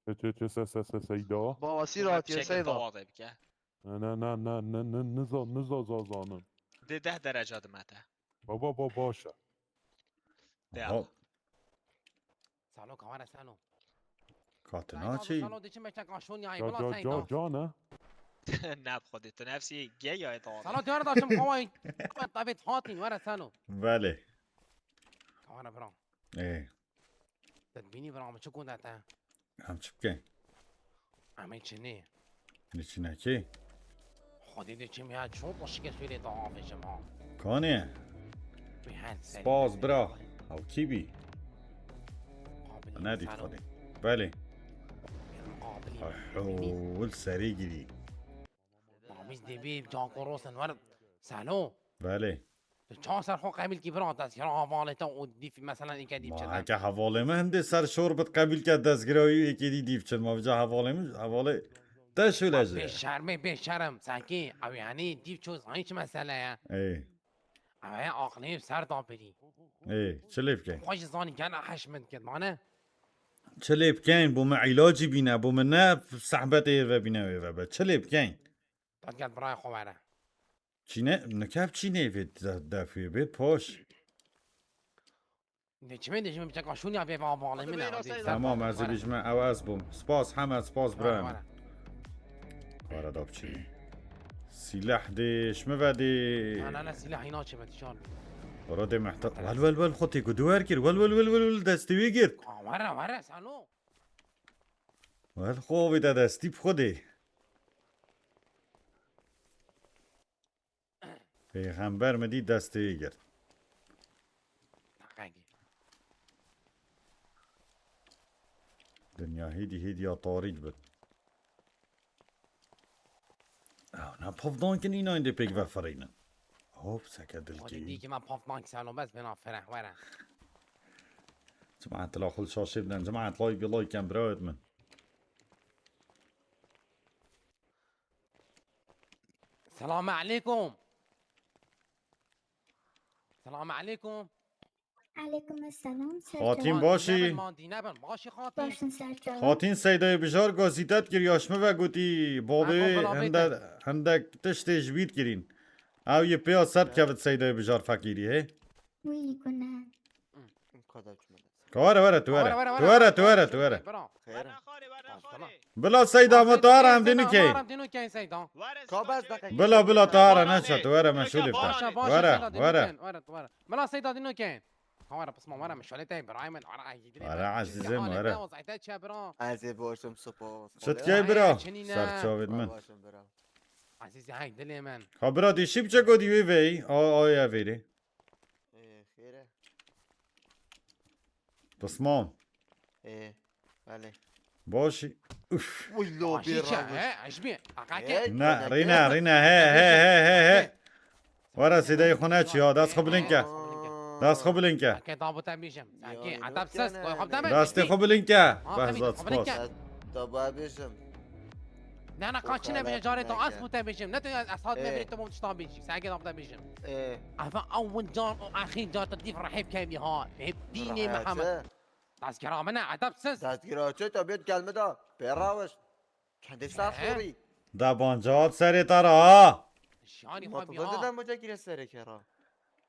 Çe, çe, çe, se, se, se, Seyda. Bawasî Bû me ratiye, piçekê Seyda. Tawade bike. Na, na, na, na, na, na, niza, niza, za, zanin. Dê deh dereca dimete. Baba, ba, baş e. De Aha. Salo, kamera Salo. Katina Salo, çi? Salo, diçim meşek aşon ya, Ca, bula ca, Seyda. Ca, ca ne? Ne bi xwedê, tu nefsî gey ya, tamam. Salo, diyor da çim xaway. Tabet hatin, were Salo. Belê. Kamera bira. Ê. Te dibînî bira, min çi gund te? Em çi bikin? Em ê çinê. Li çinekê? Xwedê de çim ya, çor xweşik e, sûrê te avêjim ha. Kanê? Wî her serî Spas, de bira. Ew kî bî? Qabilî Nedît sero. Xwedê. Belê. Êlim qabil. Hûl serê girî. Ma biz dê bê can korosin wer. Selo. Belê. Tu çawa ser xwe qebîl kî bira, destgîra hevalê te û dîf, mesela, êke dîf çi? Ma heke hevalê min hindê ser şor bit qebîl ke destgîra wî êkê dî dîf çin. Ma vêca hevalê min, hevalê te şûle ji. Bê şermê, bê şerm. Sekî, ew yanî dîf ço zanî çi mesele ye? Ê. Ew ê aqilê ser da birî. Ê, çi lê bikeyn? Xwe jî zanî gel heş min dikir, mane? Çi lê bikeyn? Bo min îlacî bîne, bo min ne sehbetê êr ve bîne wê ve be. Çi lê bikeyn? Dad gel birayê xwe were. Çîne, nikep çînê vê de-, defê bê poş. Ne çimê de ji min biçeka şûn ya bê va bağlı min. Tamam, ez ê bijime, ew ez bûm. Spas, hemed spas, birayê min. Were da biçînê. Sîleh dê, ji min ve dê. Na, na, na, sîleh hîna çi be, dişan. Were dê mehta-, wel, wel, wel, xwe têku duwer kir. Wel, wel, wel, wel, wel, destê wê girt. Were, were, sano. Wel, xwe avê te destî bi xwe dê. Pêxember min dî destê wê girt. Dinya hêdî hêdî ya tarîk bit. Ew ne pevdan kin, îna hindê pêk vefirînin. Hop, seke dilkî. Hadi dî ki me pevdan ki selo bes bena fereh were. Cemaat la xul şaşê bidin. Cemaat like, like ken birayet min. Selamu aleykum. Selamu aleykum. Aleykum selam. Xatîn baş î? Xatîn Seyda Bijar gazîtet kir, ya ji min ve gotî, babê hindek tiştê ji wî dikirîn. Ew yê pêya ser dikevit Seyda Bijar fekîrî hê. Wî gune. Ka were, were, tu were. Tu were, tu were, tu were. Xêr e. Bila Seyda, me tu ara em dê nûkeyê. Ka bes deqe. Bila, bila, tu ara neça, tu were, meşûlê bike. Were, were. Bila Seyda dîno kên. Ha, were, pisma were, meşûlê te, birayê min, were, ay, gidin. Were, ezîzê min, were. Wazayte çe, bira. Ez ê başim, spas. Çi dikey, bira? Ser çavên min. Başim, bira. Ezîzê, hey, dilê min. Ha, bira, dîşî biçe godî wê veyî. A, a, ya vêrê. Ê, xêr e. Pismam. Ê, belê. Baş î. Uf. Uy, lo, bê rawiş. He, eşbî. Aqake. Ne, rîne, rîne, he, he, he, he, he. Were, sêdeyê xwe neçî ya, dest xwe bilind ke. Dest xwe bilind ke. Aqake, da bo te bêjim. Aqake, edebsiz, xwe xwe bide. Destê xwe bilind ke. Behzat, spas. Da bo bêjim. Ne, ne, kaçine bêje carê to, ez bo te bêjim. Ne tu ez hat neverî tu bo tiştan bêjî. Seke da bo te bêjim. Ê. Eva ewil car û axîr car tu dîv rehîb kevî ha. Hep dînê Mihemed. Destgîra min e, edebsiz. Destgîra çi, te bêt gel min de. Pê rawiş. Kendê ser xorî. Debanca hat serê te ra ha. Şanî xwe bî ha. Dede moca gire serê ke ra.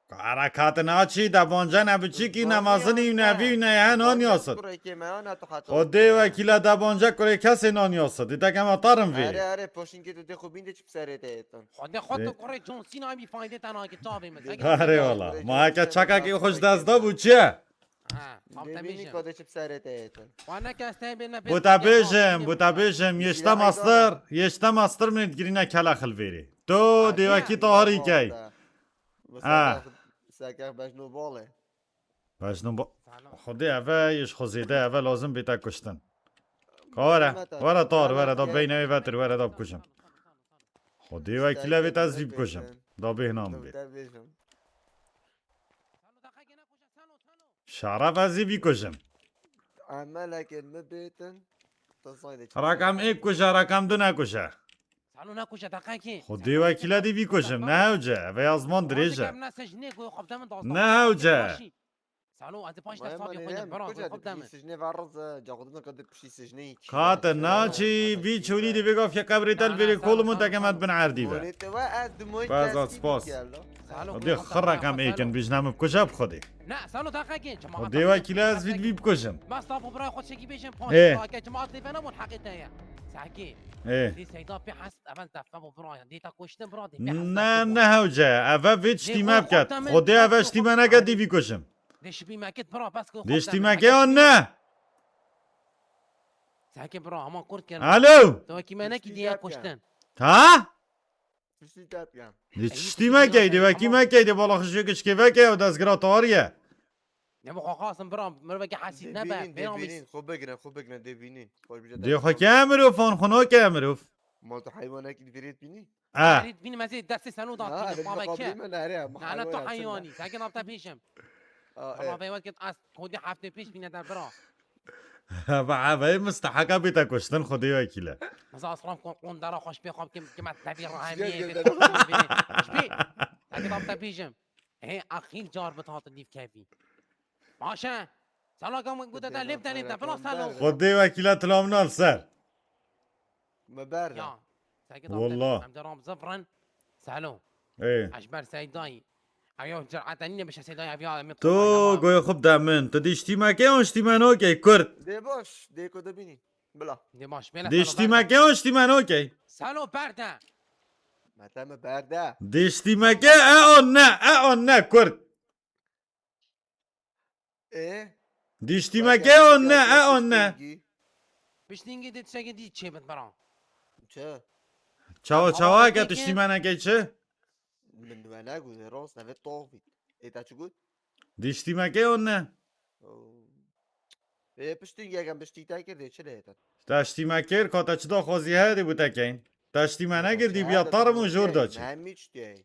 Kara kat naçî, debanca ne biçîkî, ne mezin î, ne vî, ne ye, nan yasit. Xwedê wekîle debanca kurê kesê nan yasit. Dî te kema tarim vê. Erê, erê, poşinkê tu dê xwe bîn de çi bi serê te êtin. Xwedê xwe tu kurê John Cena bî faydê te nake çavê min. Erê wala. Ma heke çakakê xwe ji dest da bû çi ye? Ha, tam te bêjim. Dê bînî ka dê çi bi serê te êtin. Wan neke ez te bêne bê. Bo te bêjim, bo te bêjim, yeşte mastir, yeşte mastir min girîne kele xilvêrê. To dêwekî taharî key. Ha. Seke bejno bale. Bejno ba-, Xwedê eve, yeş xwe zêde eve lazim bê te kuştin. Ka were, were tar, were da beynevê vetir, were da bikujim. Xwedê wekîle vê te ez vî bikujim. Da bêhna min bê. Şeref ez ê vî kujim. Emelekên min bêtin. Rakam êk kuje, rakam du nekuje. Salo nekuje, deqekê. Xwedê wekîle dî vî kujim. Ne hewce. Eve ya ziman dirêj e. Ne hewce. Salo, ez ê paş dest sabî xwe bira, xwe bide min. Sijnê ver riz e, ca xwe dibin ka di pişî sijnê. Kate naçî, vî çolî dê vêga fî qebrê te li vêrê kol min teke me bin erdî ve. Beza spas. Xwedê xirrekem êkin, bijne min bikuje bi Xwedê. Ne, Salo, deqekê. Xwedê wekîle ez vî vî bikujim. Bas, ta bo birayê xwe çekî bêjin, paş. Ê. Ke cemaat lê venabûn, heqê te ye. Sekê. Ê. Dê Seyda pê hest, evel defe bo birayê. Dê te kuştin bira, dê pê hest. Ne, ne hewce. Eve vê tiştî me biket. Xwedê eve tiştî me neke dê vî kujim. Dê şibî me kit bira, bes ku. Dê şibî me ke ya ne? Sekê bira, hema kurt kir. Alo. Tu wekî me nekî diye kuştin. Ha? Tiştî te bikem. Dê tiştî me key, dê wekî me key, dê bala xişê kiçkê veke, ew destgira tarî ye. Ne bu xwe xasim bira, mirovekî hesîd nebe. Dê bînin, dê bînin, xwe bigirin, xwe bigirin, dê bînin. Xwe bije Dê xwe ke mirov, fan xwe nake mirov. Mal tu heywanekî li vêrê dibînî? E. Herî dibînim ez ê destê seno da Ha, tînim, erê baba ke. Biqabilî min, erê, em Na, na, tu heywan e. Heyanî, sakin apte pêşim. A, Ama e. Vê wekit ez kodî heftê pêş bîne der bira. Heve heve misteheka bîte kuştin xwedê wekîle. Meza asram kon kon dara xweş pê xwe kim kim ez tevî Şiye rahemiyê gel bê gel. Xwedê bê. Pişt bê. Sakin apte pêşim. Hê axîr car bi tatil dîv kevî. Baş e. Salo kam gudete lêp de lêp de bira salo. Xwedê wekîle tilav nan ser. Me berda. Ya. Sakin apte Wallah. Em de ram zifrin. Salo. Ê. Eşber Seydayî. Ew ya cirete nîne bişe Seydayî ev ya min. Tu goyê xwe bide min. Tu diştî me kê an ştî me nokey kurd. Dê baş, dê ku dibînî. Bila. Dê baş, bêle Diştî me kê an ştî me nokey. Salo berde. Me te mi berde. Diştî me kê e an ne, e an ne kurd. Ê? Diştî me ke on ne, e on ne. Piştîngî dê tiştekî dî çêbit bira. Çi? Çawa çawa ke tiştî me nekey çi? Min we negot, ê rast, evê tovî. Ê te çi got? Diştî me ke on ne. Ê piştîngî yekem piştî te kir dê çi lê te? Te ştî me kir, ka te çi daxwazî heye dê bû te keyn. Te ştî me nekir dî biya tarm û jor da çi. Hemî çi tê?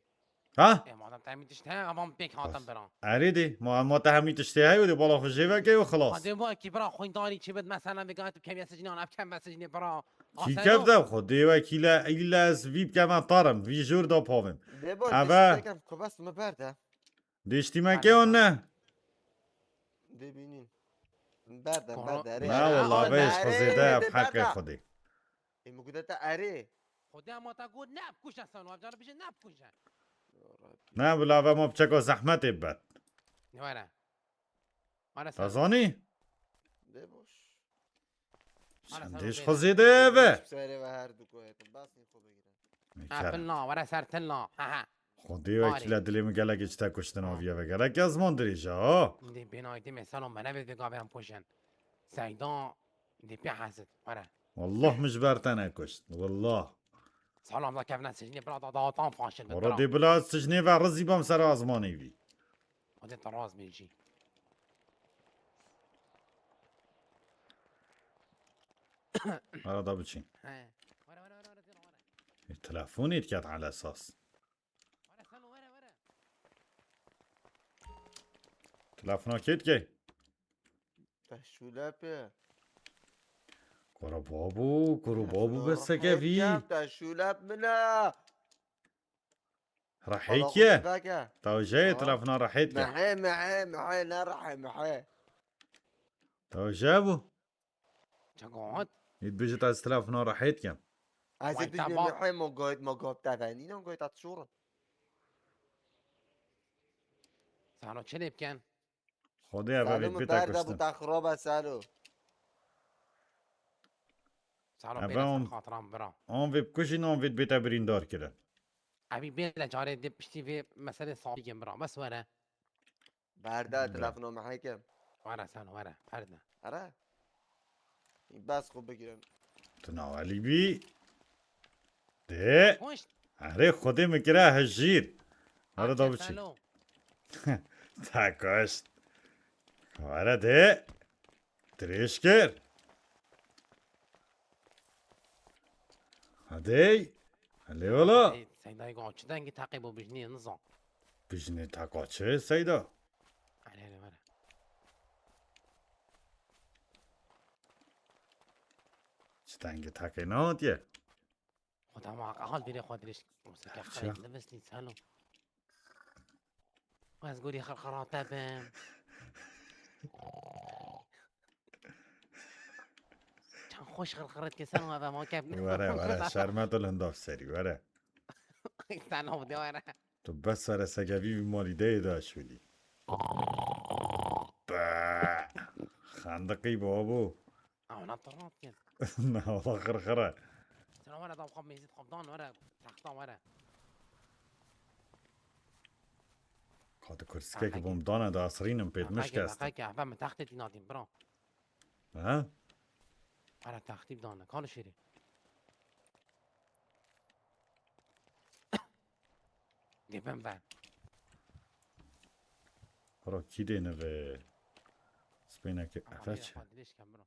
Ha? E, madem te hemî tişt he, ama pêk hatin bira. Erê dê, ma, ma te hemî tiştê heye dê bala xwe jê veke û xilas. Hadi bu ki bira xwîndarî çi bit mesela vê gayet kemiye sicnê an ev kemiye sicnê bira. Kî kev de xwe dê wekîle île ez vî bikeme tarim, vî jor da pavim. Dê bu Eve. Tekem ku bes mi berde. Dêştî me ke an ne? Dê bînîn. Berde, berde. Na wala vê ji xwe zêde ev heqê xwe dê. Ê mi gude te erê. Xwedê ma te got ne bikuje seno, ev cara bije ne bikuje. Ne bila ve ma biçeko zehmetê bibet. Were. Were Ta seno. Zanî? Dê boş. Were Sen seno dêş bêle. Xwe zêde eve. Serê ve her du koyetin. Bas xwe bigire. Ha, Kerem. Tilna, were ser tilna. Ha, ha. Xwedê Arê. Wekîle dilê min gelekê ji te kuştin Ha. Aviye ve gelek ezman dirêj e ha. Dê bênayê dê me seno me nebê vê gavê em kuşin. Seyda dê pê hezit. Were. Wallah min ji ber te nekuşt. Wallah. Salam da kevne sicnê bira da da tam faşil bit Wara bira. Dê bila sicnê ve rizî bam ser azmanê vî. Hadi te raz bêjî. Ara da biçî. He. Were were were were were. E, telefonê diket ala esas. Were selo were were. Telefona kê dike? Te şûle pê. Kara babu, kara babu be sekevî. Te şûle min e. Rehêkiye. Tawjeyê telefona rehêtke. Mehê, mehê, mehê, ne rehê, mehê. Tawje bû. Çagot. Nît bijit ez telefona rehêtke. Ez ê dijî mehê mo goyt mo gop te ve. Nînan goyt at şûr. Sano çi lê bikin? Xwedê ev Salo evê mi bête berde kuştin. Bu te xirab e Salo. Salo Eve bêle on- ser xatiran bira. An vê bikujin an vê bête birîndar kirin. Evî bêle carê dê piştî vê meselê sabî gen bira. Bes were. Berde telefona me hekim. Were Salo were. Berde. Here. Bes xwe bigirin. Tu nawelî bî. Dê. Hoş. Erê Xwedê min kire hejîr. Were da biçî. Te kuşt. Were dê. Dirêj kir. Hadi. Helê wala. Seydayê go çi dengî teqî bo bijnî nizan. Bijnî teqa çi Seyda? Hele hele were. Çi dengî teqî nehatiye? Xwedê ma aqal bîrê xwe dirêj. Musike Çi? Xelek nivistî selo. Ez gorî xirxirate bim. Çend xweş xirxiret ke selo eve ma kep. Were were şerme tu li hindav serî were. Selo de were. Tu bes were sekevî vî malî deyê de şûlî. Be. Xendiqî babo. Ew ne tirnat kin. Ne wala xirxire. Sena were da xwe mêzî xwe dan were. Texta were. Ka tu kursikekî bo min dane da esrînim pê mişkestim. Eve min textê tî nadîm bira. Ha? Were textî bidane. Kal şêrê. Dê bim ve. Bro kî dê nivê? Bêneke Ama efeç. Xwedî lêş kem biro.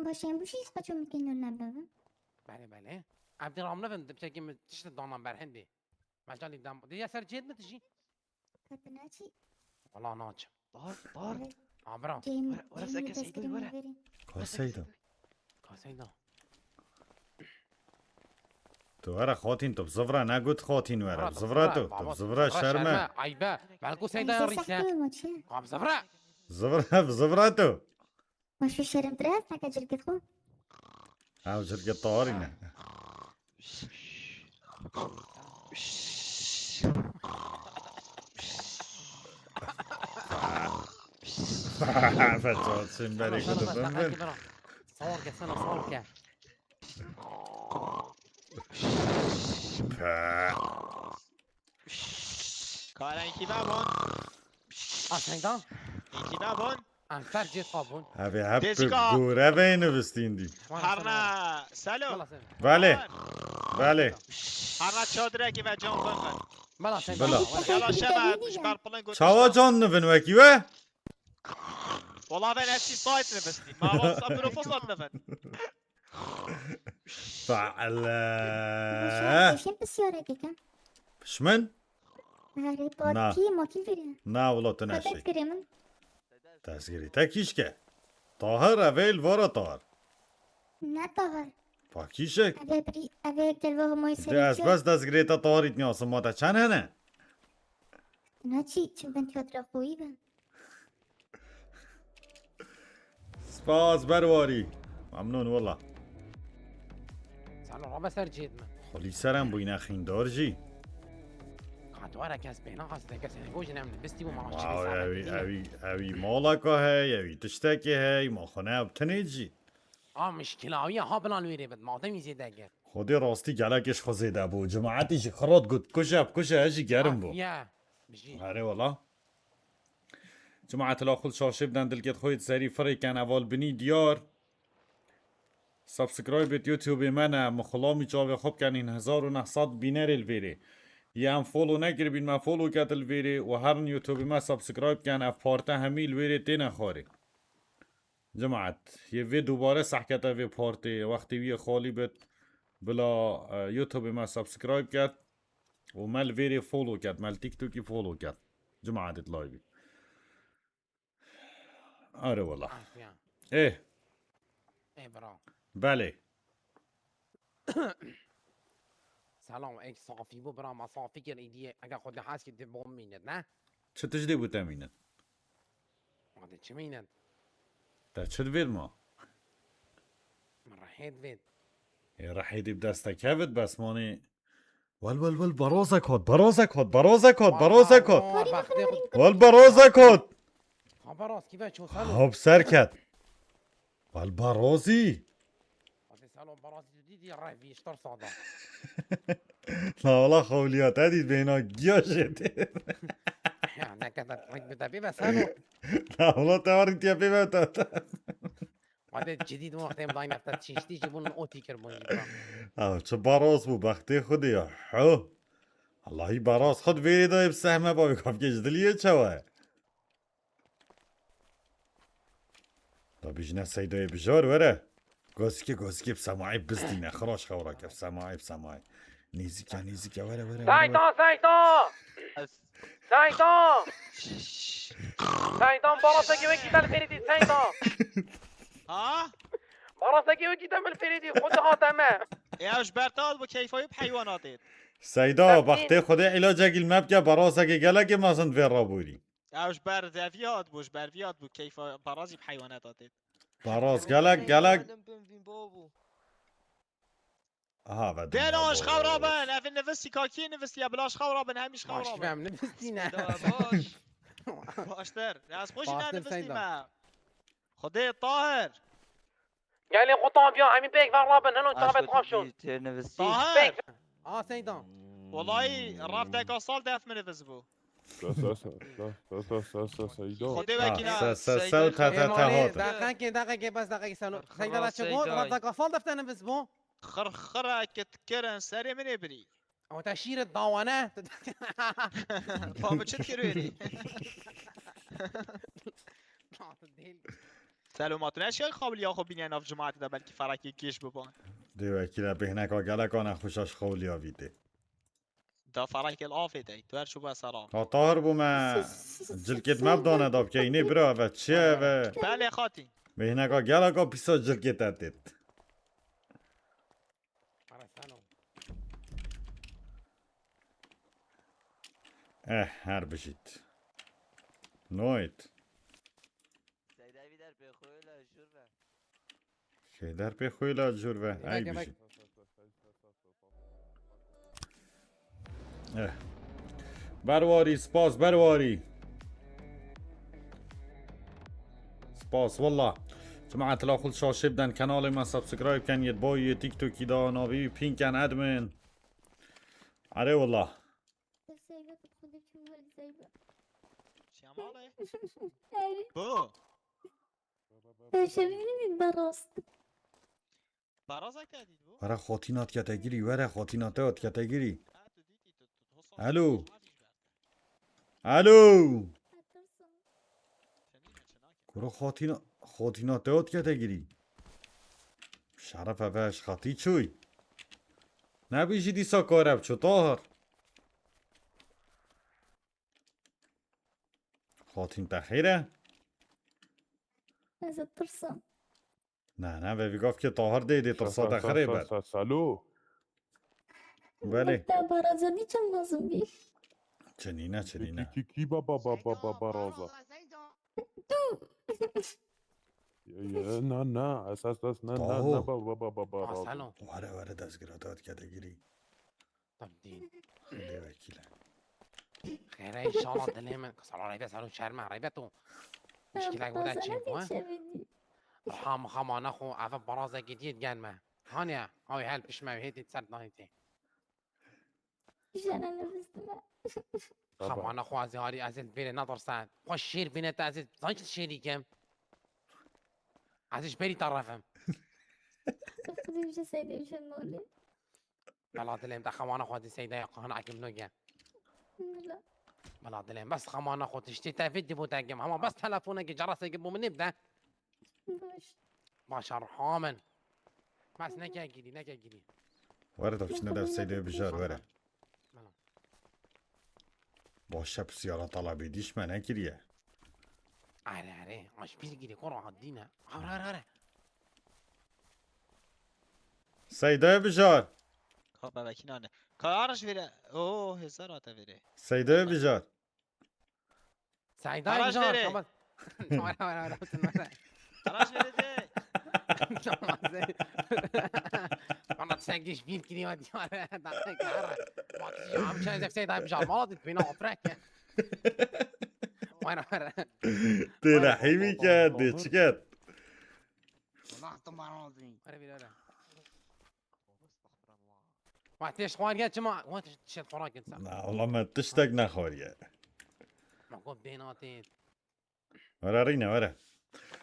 Baş e, em bû şî xwe ço mikin nû nebebe. Belê, belê. Em dê ramnevin, dipçekê min tişt danan ber hindê. Mecalî dem. Dê ya ser cêd mi tijî? Te tu naçî? Wala naçim. Bahar, Bahar. Evet. Abra. Game, Were, were, game seke dest Seydo'yu kirin were. Verin. Kaseyda. Kaseyda. Tu were xatîn, tu bi zivra negot xatîn were. Bra, Bi tu zivra zivra, tu, tu baba, bi tu zivra zivra şerme. şerme, aybe. Belku Seyda ya Seyda rîse. Saxte mi maçı? Kam zivra. Zivra, bi zivra tu. Ma şu şerm biraz naka cilgit xo. Ha, cilgit tawarî ne. Feço, çim berê Sana, kutu sana, bin sana, bin. Sana. Sağ ol, gel sana, sağ ol, gel. Pe. Karen kî ve bûn? A Seyda? Kî ve bûn? Em ser cêt xwe bûn. Evê hep Dêzika. Gore ve nivistîn dî. Wala Herna sana. Selo. Wala sana. Belê. Belê. Herna çadirekî ve can bin bin. Bela Seyda. Bela. Wala. Yala şeme, ji ber pilin got Çawa işte. Can nivin wekî we? Wala ben eski site nivistî. Ma wasa profesor nivin. Fe'le. Başar, başar pisyarek dikim. Pişmin? Harry Na. Potter kî, ma kî vîrî? Na, wilo tu Xwe neşek. Destgirê min. Destgirê te kîşke? Tahir, ev ê li vara Tahir. Ne Tahir. Pa kîşek? Ev ê birî, ev ê yek delva Homoyê Dê serê ez çi? Bes destgirê te Tahirî diniyasim, ma te çend hene? Ne çi, çi bin tiyatra xweyî bin. Spas berwarî. Memnûn wela. Salo rabe ser cêd min. Xwelî serem bûyne xîndar jî. Ka dware kes bêna qas de kes hene gojin em bistî bû ma Wow, çi evî, evî, evî maleka heye, evî tiştekê heye, ma xwe ne ew tinê jî. A mişkila wî ya ha bila li wê rê bit, mademî zêde kir. Xwedê rastî gelekê ji xwe zêde bû. Cemaetî jî xirat got, kuje, kuje, ez jî gerim bû. Afiye. Bijî. Erê wela. Cemaet la xul şaşê biden dilkêt xwe yê serî firê ken eval binî diyar. Subscribe bit YouTube-ê me ne, mixulamî çavê xwe bikenîn hezar û neh sed bînerê li vêrê. Yê em follow nekiribîn me follow ket li vêrê û herin YouTube-ê me subscribe ken ev parte hemî li wêrê têne xwarê. Cemaet, yê vê dubare sehkete vê partê, wextê wî yê xalî bit, bila, e, YouTube-ê me subscribe ket û me li vêrê follow ket, me li TikTokî follow ket. Cemaetê dilayî bî. Are wela. Afiya. Ê. Ê bira. Belê. Selam, ek safî bû bira, ma safî kir îdiyê. Ege xwe de hez kir, dê bom mînet, ne? Çi tiştê bû te mînet? Hadi çi mînet? Te çi divêt ma? Min rehê divêt. Ê rehê dî bi dest te kevit, bes manê. Wel, wel, wel, barazek hat, barazek hat, barazek hat, barazek hat. Aa, bextê xwe. Wel, barazek hat. Ha, baraz kî ve ço salo. Hop, ser ket. Wel, barazî. Hadi salo, barazî tu dî dî revî, ji tir sada. La wala xewliya te dît bêhna giya jê tê. Ya, ne kadar tek bi te bê ve salo. La wala te warî tiya pê ve te. Hadi cidî di wextê em dayne te çiştî ji bûn û tî kir bûn jî bira. Ew çi baraz bû, bextê xwe dê ya. Ho. Allahî baraz xwe di vêrê dayê bi sehme bavê kafkê ji diliyê çawa ye? Da bijne Seydoyê bijar were. Gozikê, gozikê bi semayê bizdîne. Xiraş xewra ke bi semayê, bi semayê. Nêzîke, nêzîke, were, were, were, were. Seyda, Seyda! Ez- Seyda! Seyda, barasekî wekî te li fêrî dî, Seyda! Ha? Barasekî wekî te min li fêrî dî, xwe dihate me. E, ew ji ber te hat bû keyfa wî bi heywanatê. Seyda, Seyda. Bextê Xwedê îlacekî li me bike, barasekê gelekê mezin divê rabûrî. Ew ji ber devî hat bû, ji ber vî hat bû, keyfa barazî bi heywanat hatê. Baraz, gelek, gelek. Benim bin bin bavû. Aha, ve Dêno, ji xew rabin, ev nivistî kakî nivistiye, bila ji xew rabin, hemî ji xew rabin. Baş, em nivistî ne? Seyda, baş. Baştir, ez xwe jî Baştir, nenivistî Seyda. Me. Xwedê Tahir. Gelê xwe taviya, hemî pêk ver rabin, hino çavet xwe şon. Tahir. A Seyda. Welayî, revdeka sal def min nivist bû. Sa, sa, sa, Seyda. Xwedê Ha, wekî ne. Sa, sa, sa, Seyda ta, ta, ta, Êmanê, hot. Deqekê, deqekê, bes deqekê, Seyda. Seyda, Seyda, çi got? Seyda. Revdeka sal def te nivist bû? Xirxireke dikirin serê min ê birî. Ama te şîret dawane. Bavê çi dikir wêrî? Dêl. Selo ma tu neşiyay xawliya xwe bîne nav cimatê de, belkî ferekê gêş biba. Dê wekîle bêhneka geleka nexweşa ji xawliya vî tê. Da ferekê li afê dey, tu her çû be sera. Ha, tahir bû me. Cilkêt me bidane da bikeynê bira, eve çi ye eve? Belê xatî. Bêhneka geleka pîsa cilkê te têt. Ara selo. Eh, her bijît. Noyt. Seyda vî der pê xwe la jûr ve. Seyda der pê xwe la jûr ve. Yemek, ey yemek. Bijît. Eh. Berwarî, spas, Berwarî. Spas, walla. Cemaet la xul şaşê biden, kanalê me subscribe ken, yê boy yê TikTokî da, navî pin ken admin. Erê walla. Seyda tu xwedî çû welî Seyda. Şemale. Erê. Bu. Te şevînî min berast. Baraza kedî bu. Were xotîna dikete girî, were xotîna te dikete girî. Ha, tu dîtî tu, tu, tu, Alo. Alo. Kuro xotîna, xotîna te dikete girî. Şeref eve ji xetî çûy. Nebî jî dîsa kare biçû, Tahir. Xotîn te xêr e? Ez ê tirsim. Ne, ne, vê vî gavkê Tahir dê, dê tirsa te xirê ber. Salo. Belê. Te baraza dî çend mezin bî? Çinîne, çinîne. Kî, kî, kî, ba, ba, ba, ba, ba, baraza. Tu. Ye, ye, na, na, esas, esas, na, na, Taho. Na, ba, ba, ba, ba, baraza. Salo. Were, were, destgira te dikete girî. Tam dîn. Xwedê wekîl e. Xêre, înşallah dilê min. Salo reybe, salo şerme, reybe tu. Muşkilek bu da çê bu, ha? Ham, hamana xo, eve barazekî dî digen me. Haniye, ew hel pişme, hê dît ser danî tê. Jene nivistime. Baba. Xamana xwe ez ê harî, ez ê li vêrê nedirsen. Xwe şêr bîne te, ez ê zanî çi şêrî kim. Ez ê ji berî te revim. Xwedê ji Seydê ji molê. Bela dilêm te xamana xwe di Seydaya qahna ekim noge. Bila. Bela dilêm, bes xamana xwe tiştê te vê dibû te kim. Hema bes telefonekê cerasekê bû min nêbde. Baş. Baş e, ruha min. Bes neke girî, neke girî. Were da biçine dev Seydê bijar, were. Bela. Baş e, pisyara talabê dîş me nekiriye. Are, are, aş bir girî, kor rahat dîne. Are, are, are. Seydê bijar. Ka bebekî nane. Ka arş vêre. Oo, hêzar hate vêre. Seydê bijar. Seyda Araç güzel nereye? Tamam. Tamam, tamam, tamam, tamam. Araç nerede? Tamam, sen. Bana sen geç bir kilo diyor. Bak, ya, amca, sen Seyda bir şey alma, aldık, beni oturak ya. Vay, vay, vay. Tê rehîmî ke, dê çi ket. Ulan, tu bana aldın. Hadi bir ara. Ma tişt xwariye çima? Wa tişt, tişt xwara kin sa. Na, wala me tiştek nexwariye. Ma got bênatê. Were rîne, were.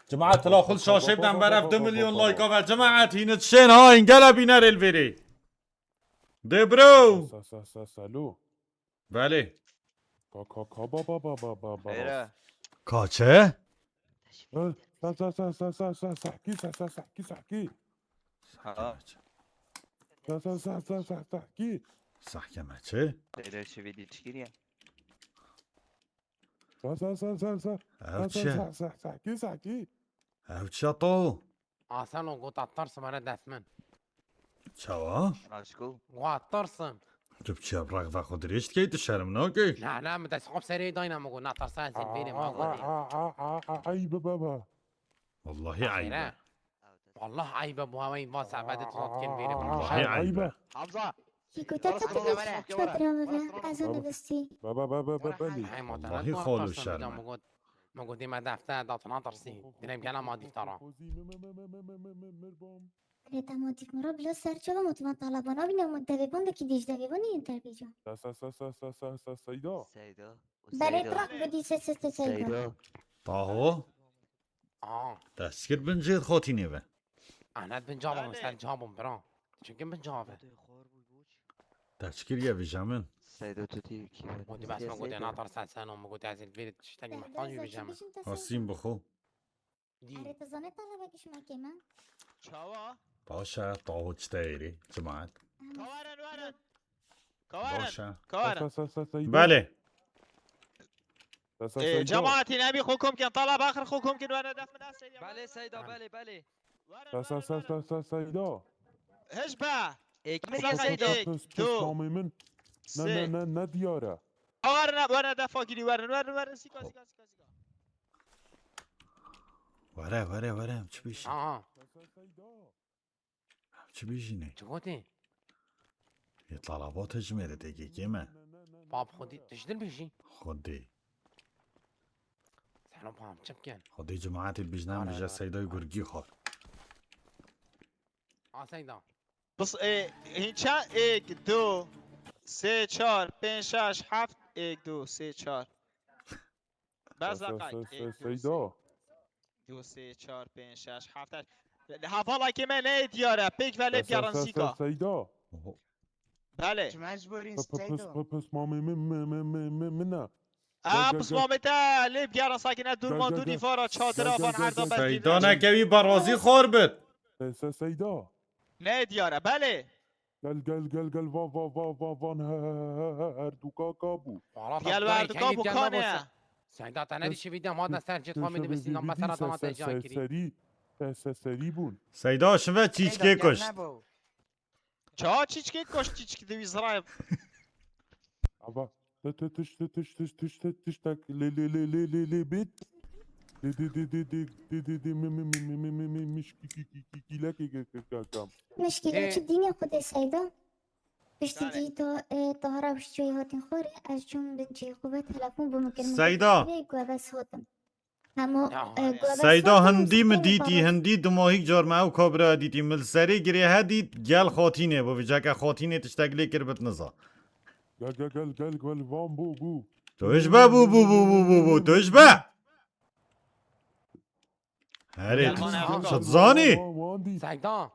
Cemaat la xul şaşê biden berev du milyon like ve cemaat hînit şên ha, îngele bînerê li vêrê. De bro. Sa, sa, sa, sa, lo. Belê. Ka, ka, ka, ba, ba, ba, ba, ba, ba, Heyre. Ka çi? Sa, sa, sa, sa, sa, sa, sehkî, sa, sa, sehkî, sehkî. Ha. Sa, sa, sa, sa, sa, sehkî. Sehke me çi? Heyre şivî dî çi kiriye? Sa, sa, sa, sa, sa. Ev çi? Sa, sa, sa, sehkî, sehkî. Ev çi ya to? Aseno gota tirsim here dest min. Çawa? Aşko. Gota tirsim. Tu bi çiya bi rexva xwe dirêj dikey, tu şerm nakey? Na, na, min dest xwe bi serê dayna, min got, na tirsa ez ê vêrê, min got. Aa, aa, aa, aa, aa, eyb e baba. Wallahî eyb e. Xêre. Wallah eyb e, bu hawayî va sebedê tu zat kim vêrê, min got. Wallahî eyb e. Hamza. Kî ku te Aras, teqî aras, aras, çatirê aras, min ve, aras, ez û aras. Nivistî. Baba, baba, baba, belî. Hey, ma te Wallahî ne xalo tartışma şerm e. Min got, min got, dê me defte, da tu ne tirsî. Dilêm gela ma dîf te ra. Lê te ma dîf min ra bila ser çava ma tu van talabana bîne, ma devê ban de kî dîj devê ban yên terbêca. Sa, sa, sa, sa, sa, sa, sa, Seyda. Seyda. Berê Seyda. Trak gudî se se se Seyda. Seyda. Taho. Aa. Te sikir bin cihê xotînê ve. Ahnet bin cava min ser cavabim bira. Çimkî bin cava. Te çi kiriye vêje min? Seydo tu tî kî ve? Û dibes min gote natar ser seno, min gote ez ê li vê tiştekî mihtac bî vêje min. Asîm bixwe. Dîn. Erê, tu zanî talebekî ji me kêm e? Çawa? Baş e, taho çi teyirî, cemaat. Em Kawarin werin. Kawarin. Baş e. Kawarin. Sa sa sa Seyda. Belê. Sa sa Ee, Seyda. Cemaatî nebî xukum kin. Talab axir xukum kin wene def min aseydi. Belê Seyda, belê, belê. Werin, Sa sa werin, sa werin. Sa sa Seyda. Hiç be. Êk Mesela Seyda. Êk, Pis pis du, mamê min. Ne sê. ne ne ne diyare. Werin, werin, defa girî werin, werin, werin, sika, sika, sika, sika. Were were were, em çi bêjî? Aha. Sa sa Seyda. Em çi bêjîne? Çi gotî? Yê talabat hejmêre têkê kêm e. Bab xwedî tu ji dil bêjî? Xwedê. Selam pam çi bikin? Xwedê cemaetê bijnan Ara, bije ara. Seyda gurgî xwar. A Seyda. Bıs e, hinça ek, du, sê, çar, pênc, şeş, heft, ek, du, sê, çar. Bes Sa sa dakika, sa ek, sa du, Seyda. sê, du, sê, çar, pênc, şeş, heft, heşt. Hevala kê me ne diyare, pek ve lê Sa sa biyaran sa zika. Sa Seyda. Bele. Çi mecburîn Pis pis Seydo? Pis pis mamê min min min min min min ne. Ha, gel, pismamê te lê biyaran sakine durman gel, durî gel. vara çadira Gel, van gel, gel, herda gel. bes Seyda dîvre. nekevî berazî xwar bit. Sa sa Seyda. Ne diyare, bele. Gel gel gel gel va va va va van he he he he he her du kaka bû. Wala Gel ben verdi kengî kabu gel kane. nabos. Seyda te nedî şivî de ma de ser cê tamê dibisîn lan mesela dama te car kirî. Serî. Te se serî bûn. Seyda şive çîçkê kuşt. Ça çiçkê koş çiçk de wî zirayb. Ava. Te te tiş te tiş tiş tiş te tiş tak le le le le le le bit. Le de de de de de de de mi mi mi mi mi mi mi miş ki ki ki ki ki le ki ki ki ki kam. Mişkîle Ê. çi dînê xwe de Seyda. Piştî Dare. dî to e, tahra piştî hatin xorê ez çûm bin çê xwe ve telefon bû min kir min Seyda. Vê guebes hotim. Hemo Ya, e, ya. guebes Seyda hotim, hindî mi seyda dîtî, parastin. Hindî dimahîk car me ew kabira dîtî, mil serê girê he dît, gel xatînê bo, vî ceke xatînê tiştek lê kir bit niza. Gel gel gel gel gel van bu bu. Tu hiş be bu bu bu bu bu bu, tu hiş be. Herê, Gel bana tu bak. çi zanî? Van van dî. Seyda.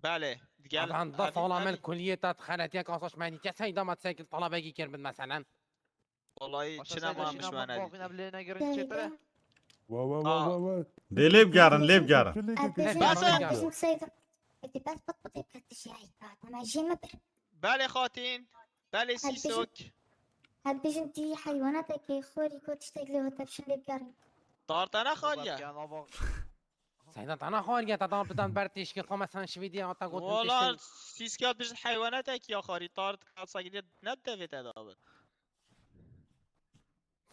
Bele. Gel. Adan da sala mel kuliyê te xeletiye kasaş menî ke Seyda me sekil talabekî kir bin meselen. Vallahi Başa çine Seyda mamiş şîna mene. Bak bavîna bilê negirî Seyda. çêtire. Va va Aa. va va va. Dê lê bigerin, lê bigerin. Çi lê Ez kekê? bêjim Bas ez ya. bêjim Seyda. Ez bas pat pat hep katiş ya. Ama jê me bir. Bele xatîn. Bele Ez bêjim. sîsok. Ez bêjim tî heywanateke xorî ku tiştek lê hate bişin lê bigerin. Tartana xaliye. Seyda te naxwariye te dan bidan ber têşkê xwe me sen şivî diye hata gotin Wala tiştin. sîskat bijin heywanetek ya xarî tart katsa gidê ne devê te dabit.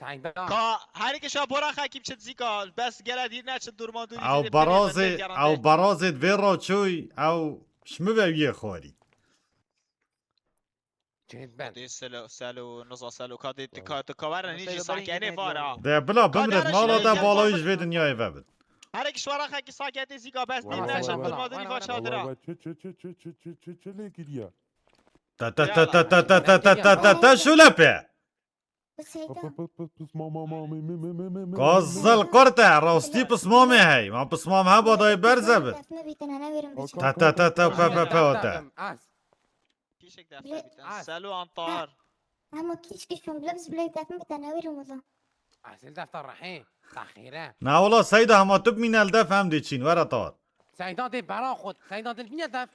Seyda. Ka her kişa bora xekî biçit zîka bes gele dîr neçit durman durî. Ew berazê, ew berazê divê raçoy, ew şimi ve wiyê xwarî. Çêt ben. Dê selo selo niza selo ka dê tika tika were nîjî sakenê vara. De bila bimrit, Kadere mala şirin de ya, balayî ya. Ji vê dinyayê vebit. Her kişi wara xekî saketê zîka bes Wala, dîr neçit wala, durman durî va çadira. Çi çi çi çi çi çi çi çi lê kiriye? Te te te te te te te te te te şule pê. Bu Seyda. Pis pis pis pis ma ma ma mi mi mi mi mi mi. Gazil qurte, rastî pismamê hey. Ma pismam he badayê berze bit. Defne bir tane ne verin biçim. Ta ta ta ta pe pe pe o te. Kişik defne biten. Selo antar. Ama kiş kiş şun bile biz bile defne bir tane verin o zaman. Esil defter rehê. Taxire. Na wala Seyda hema tu bimîne li def em dê çîn. Were tar. Seyda dê bera xwe. Seyda dil bîne def.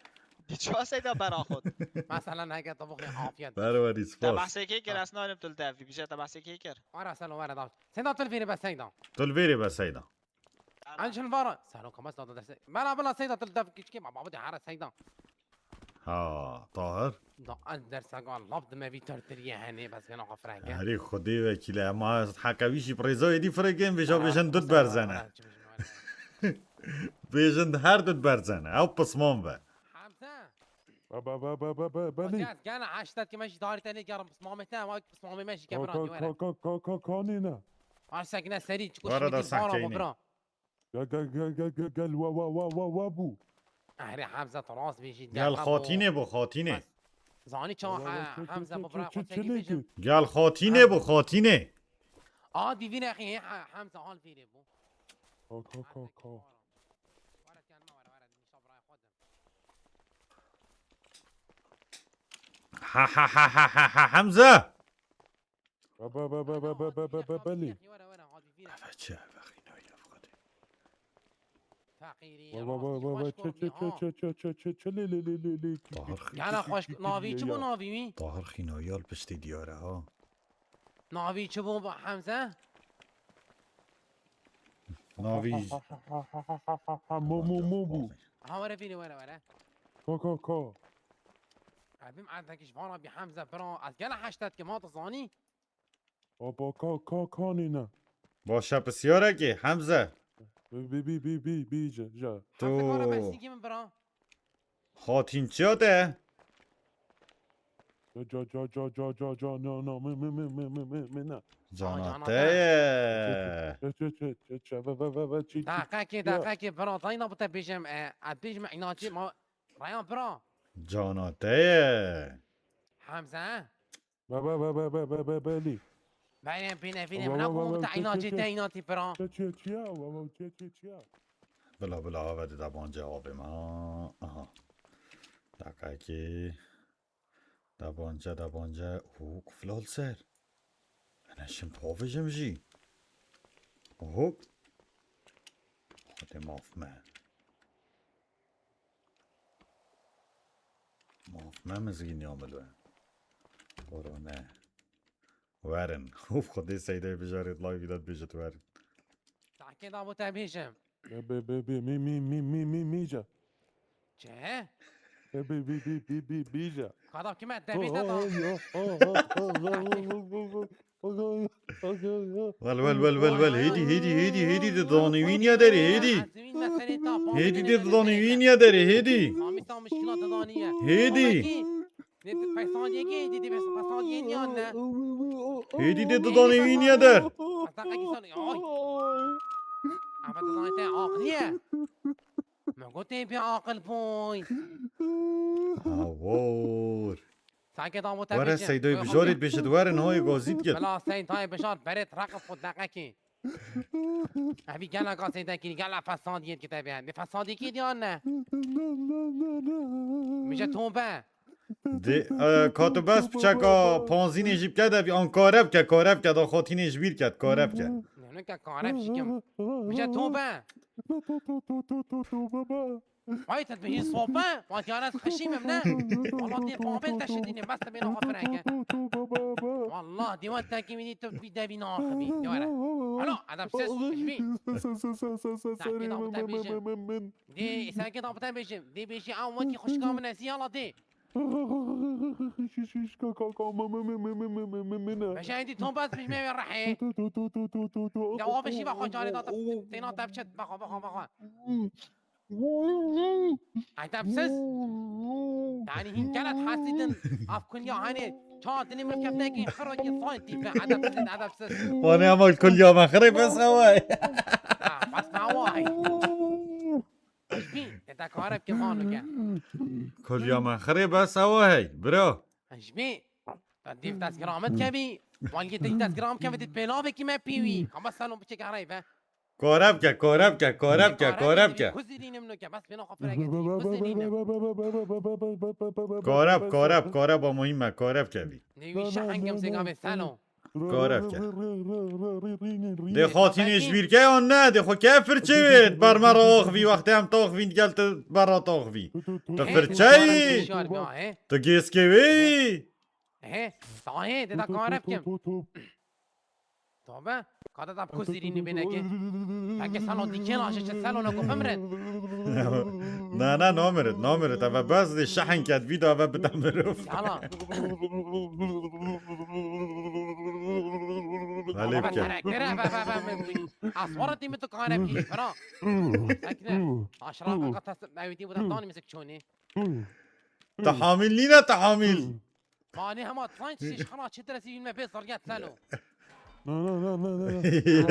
Di çiwa Seyda bera xwe. Mesela heke tu bixê afiyet. Berwerî Te spas. bahsê kê kir ez nalim tu li dev bî. Bije te bahsê kê kir. Were selo were dav. Seyda tu li vêrê be Seyda. Tu li vêrê be Seyda. An jin vara. Selo kamas da deste. Bela bela Seyda tu li dev kiçkê ma babı de hara Seyda. Ha, Tahir. Da an dersa gal lap de me vî tertiriye hene bes gena xafrege. Herî Xwedê wekîle, ema heke wî jî bi rêza êdî firêkên vêja bêjin dut berzene. Bêjin her dut berzene. Ew pisman be. Hamza. Ba ba ba ba ba ba ba ne? Gel gel haştat ki meşi dari tane yarım pismamete ama pismamê meşi Ka kebra ka ni were. Ka ka ka ka ka nêne. Aşta ki ne seri çıkış Were da bir bana sahteyne. bu bra. Gel gel gel gel gel gel wa wa wa wa wa bu. Ahre Hamza taras bêjî. Gel xatînê bu, xatînê. Zani çawa Hamza bu bra xwe Çi çi bêjim. Gel xatînê bu, xatînê. A divine xi Hamza hal vêrê bu. Ka ka ka ka. Ha ha ha ha ha ha Hamza. Ba ba ba ba ba ba ba ba ba belê. Eve çi eve xîna eve xwedê. Feqîrî, Wa, wa, wa, rastî wa, wa, xweş çe, çe, kurdî, çe, ha. Çe, çe, çe, çe, çe, lê, lê, lê, lê, lê, çi, Tahir çi, xi-, Gela çi, xweş, çi, çi, navî çi çi bû ya? Navî wî? Tahir xînayal piştî diyar e, ha. Navî çi bû, Hemze? Navî Ha, ha, ha, ha, ha, ha, ha, ha, ha, ha, ha, ha, ha, ha, mo, mo, mo bû. Ha, were bînî, were, were. Ka, ka, ka. Ebim erdekî ji vana bî Hemze, bira, ez gela heştet kim, ha, tu zanî? Aba ka, ka, kanê ne. Baş e, pisyarekê, Hemze. Bi, bi, bi, bi, bi, bi, je, je. Tu Hemze, kara besîkî min, bira. Hatîn çiya te? Ca, ca, ca, na, na, mi, mi, mi, ne. Cana Aa, cana te te. ye. Çe, çe, çe, çe, çe, ve, ve, ve, ve, çi, çi, Deqekê, ya. Deqekê, bira, zayna bu te bêjim, e, ez bêjim, înancê ma, raya bira. Cana te ye. Hemze? Be, be, be, be, be, be, be, belî. Belê, bîne, bîne, Wa, min wa, wa, nakom wa, ta çe, çe, înancê çe. te, înancê bira. Çe, çe, çiya, wa, wa, çe, çe, çiya. Bila, bila, ave de dabanca avê me. Aha. Deqekê. Dabanca, dabanca. Hûk, filal ser. Ene şim pavêjim jî. Hûk. Xwedê maf me. Maf me mizgîn ya milwe. Korone. Werin. Uf, Xwedê Seydê bijarêt, live îlat bêjit werin. Takê da bo te bêjim. Be, be, be, be, mi, mi, mi, mi, mi, mi, ca. Çe? Be, be, be, be, be, be, be, ca. Kadam kime Ha, devî ha, te da. ha, ya, ha, ha, ha, ha, ha, ha, ha, ha, ha. Wel, wel, wel, wel, wel. Hêdî, hêdî, hêdî, hêdî, di danî wî niye derê, hêdî. Hêdî di danî wî niye derê, hêdî. Hêdî. Hêdî di danî wî niye der. Min gotê bê aqil boy. Hawor. Sanki tam o Were tepişe. Seydoyê Yok, bijarê yok. Dibêjit werin, hayê gazî dikir. Bila Seydoyê bijar berê traqi xwe deqekî. Evî gela ka Seydekî, gela fesadiyê dikir te bê. Ne fesadiyekî diyan ne? Mije tobe. Dê, e, ka tu bes piçeka panzînê jî bike de, vî an kare bike, kare bike, daxwatinê ji bîr ket, kare bike. Ne, ne ke kare bişikim. Mije tobe. Ay, te dibêjî sope? Wan diyare ez xişîm em ne? Wala dê babê te şidîne, bes te bêna xwe fireke. Wala dê wan tekî wî dî tu bî devî naxivî. Dê were. Alo, edebsiz, hişmî. Serkê da bi te bêjim. Dê, serkê da bi te bêjim. Dê bêjî, ew wekî xwişka min e, zî yala dê. Şişka kaka, me, me, me. Beşe êdî tom bes bêj me wê rehê. Ya wa bêjî, bexwe carê da te, têna te biçe, bexwe, bexwe, bexwe. Edepsiz. Yani hîn gela hesîdin. Af kunya hani. Ça dinê min keftekî xirokî sal tîpe. Edepsiz, edepsiz. Wane ama kulya me xirê bes ew e. Ha, bes ew e. Hişmî, te te kare bike mano ke. Kulya me xirê bes ew e hey, bro. Hişmî, te dîv destgira min kevî. Wan yê te destgira min kevî, te pêlavekî me pîwî. Ama salon biçe kare be. Kore bike, kore bike, kore bike, kore bike. Kuzirînim no ke, bes bêna xwe fireke dî, kuzirînim. Kore b, kore b, kore b, muhîm e, kore bike vî. Nêwî şehengim zêga vê selo. Kore bike. Dê xatinê ji bîr ke an ne, dê xwe ke firçe wê, ber me re axivî, wextê em taxivîn gel tu ber re taxivî. Tu firçe yî. Tu gêskê wê yî. He, sahê, dê da kare bikim. Tabe, kade da kuzirînî bêneke. Peki salon dikên aşe çi salon ku bimrin? Na, na, namirit, namirit. Eve bes dê şehin ket vî da eve bide mirov. Yala. Elê bike. Karaktere ve, ve, ve, ve. Aswara tîmi tu kare bikî, bira. Ekne. Aşra kaka tas, evî tî bu da tanî misik çonî. Te hamîl nîne, te hamîl. Mane hema tsanç şiş xana çi deresi yün me bê zarget selo. Na, na, na, na, na, na.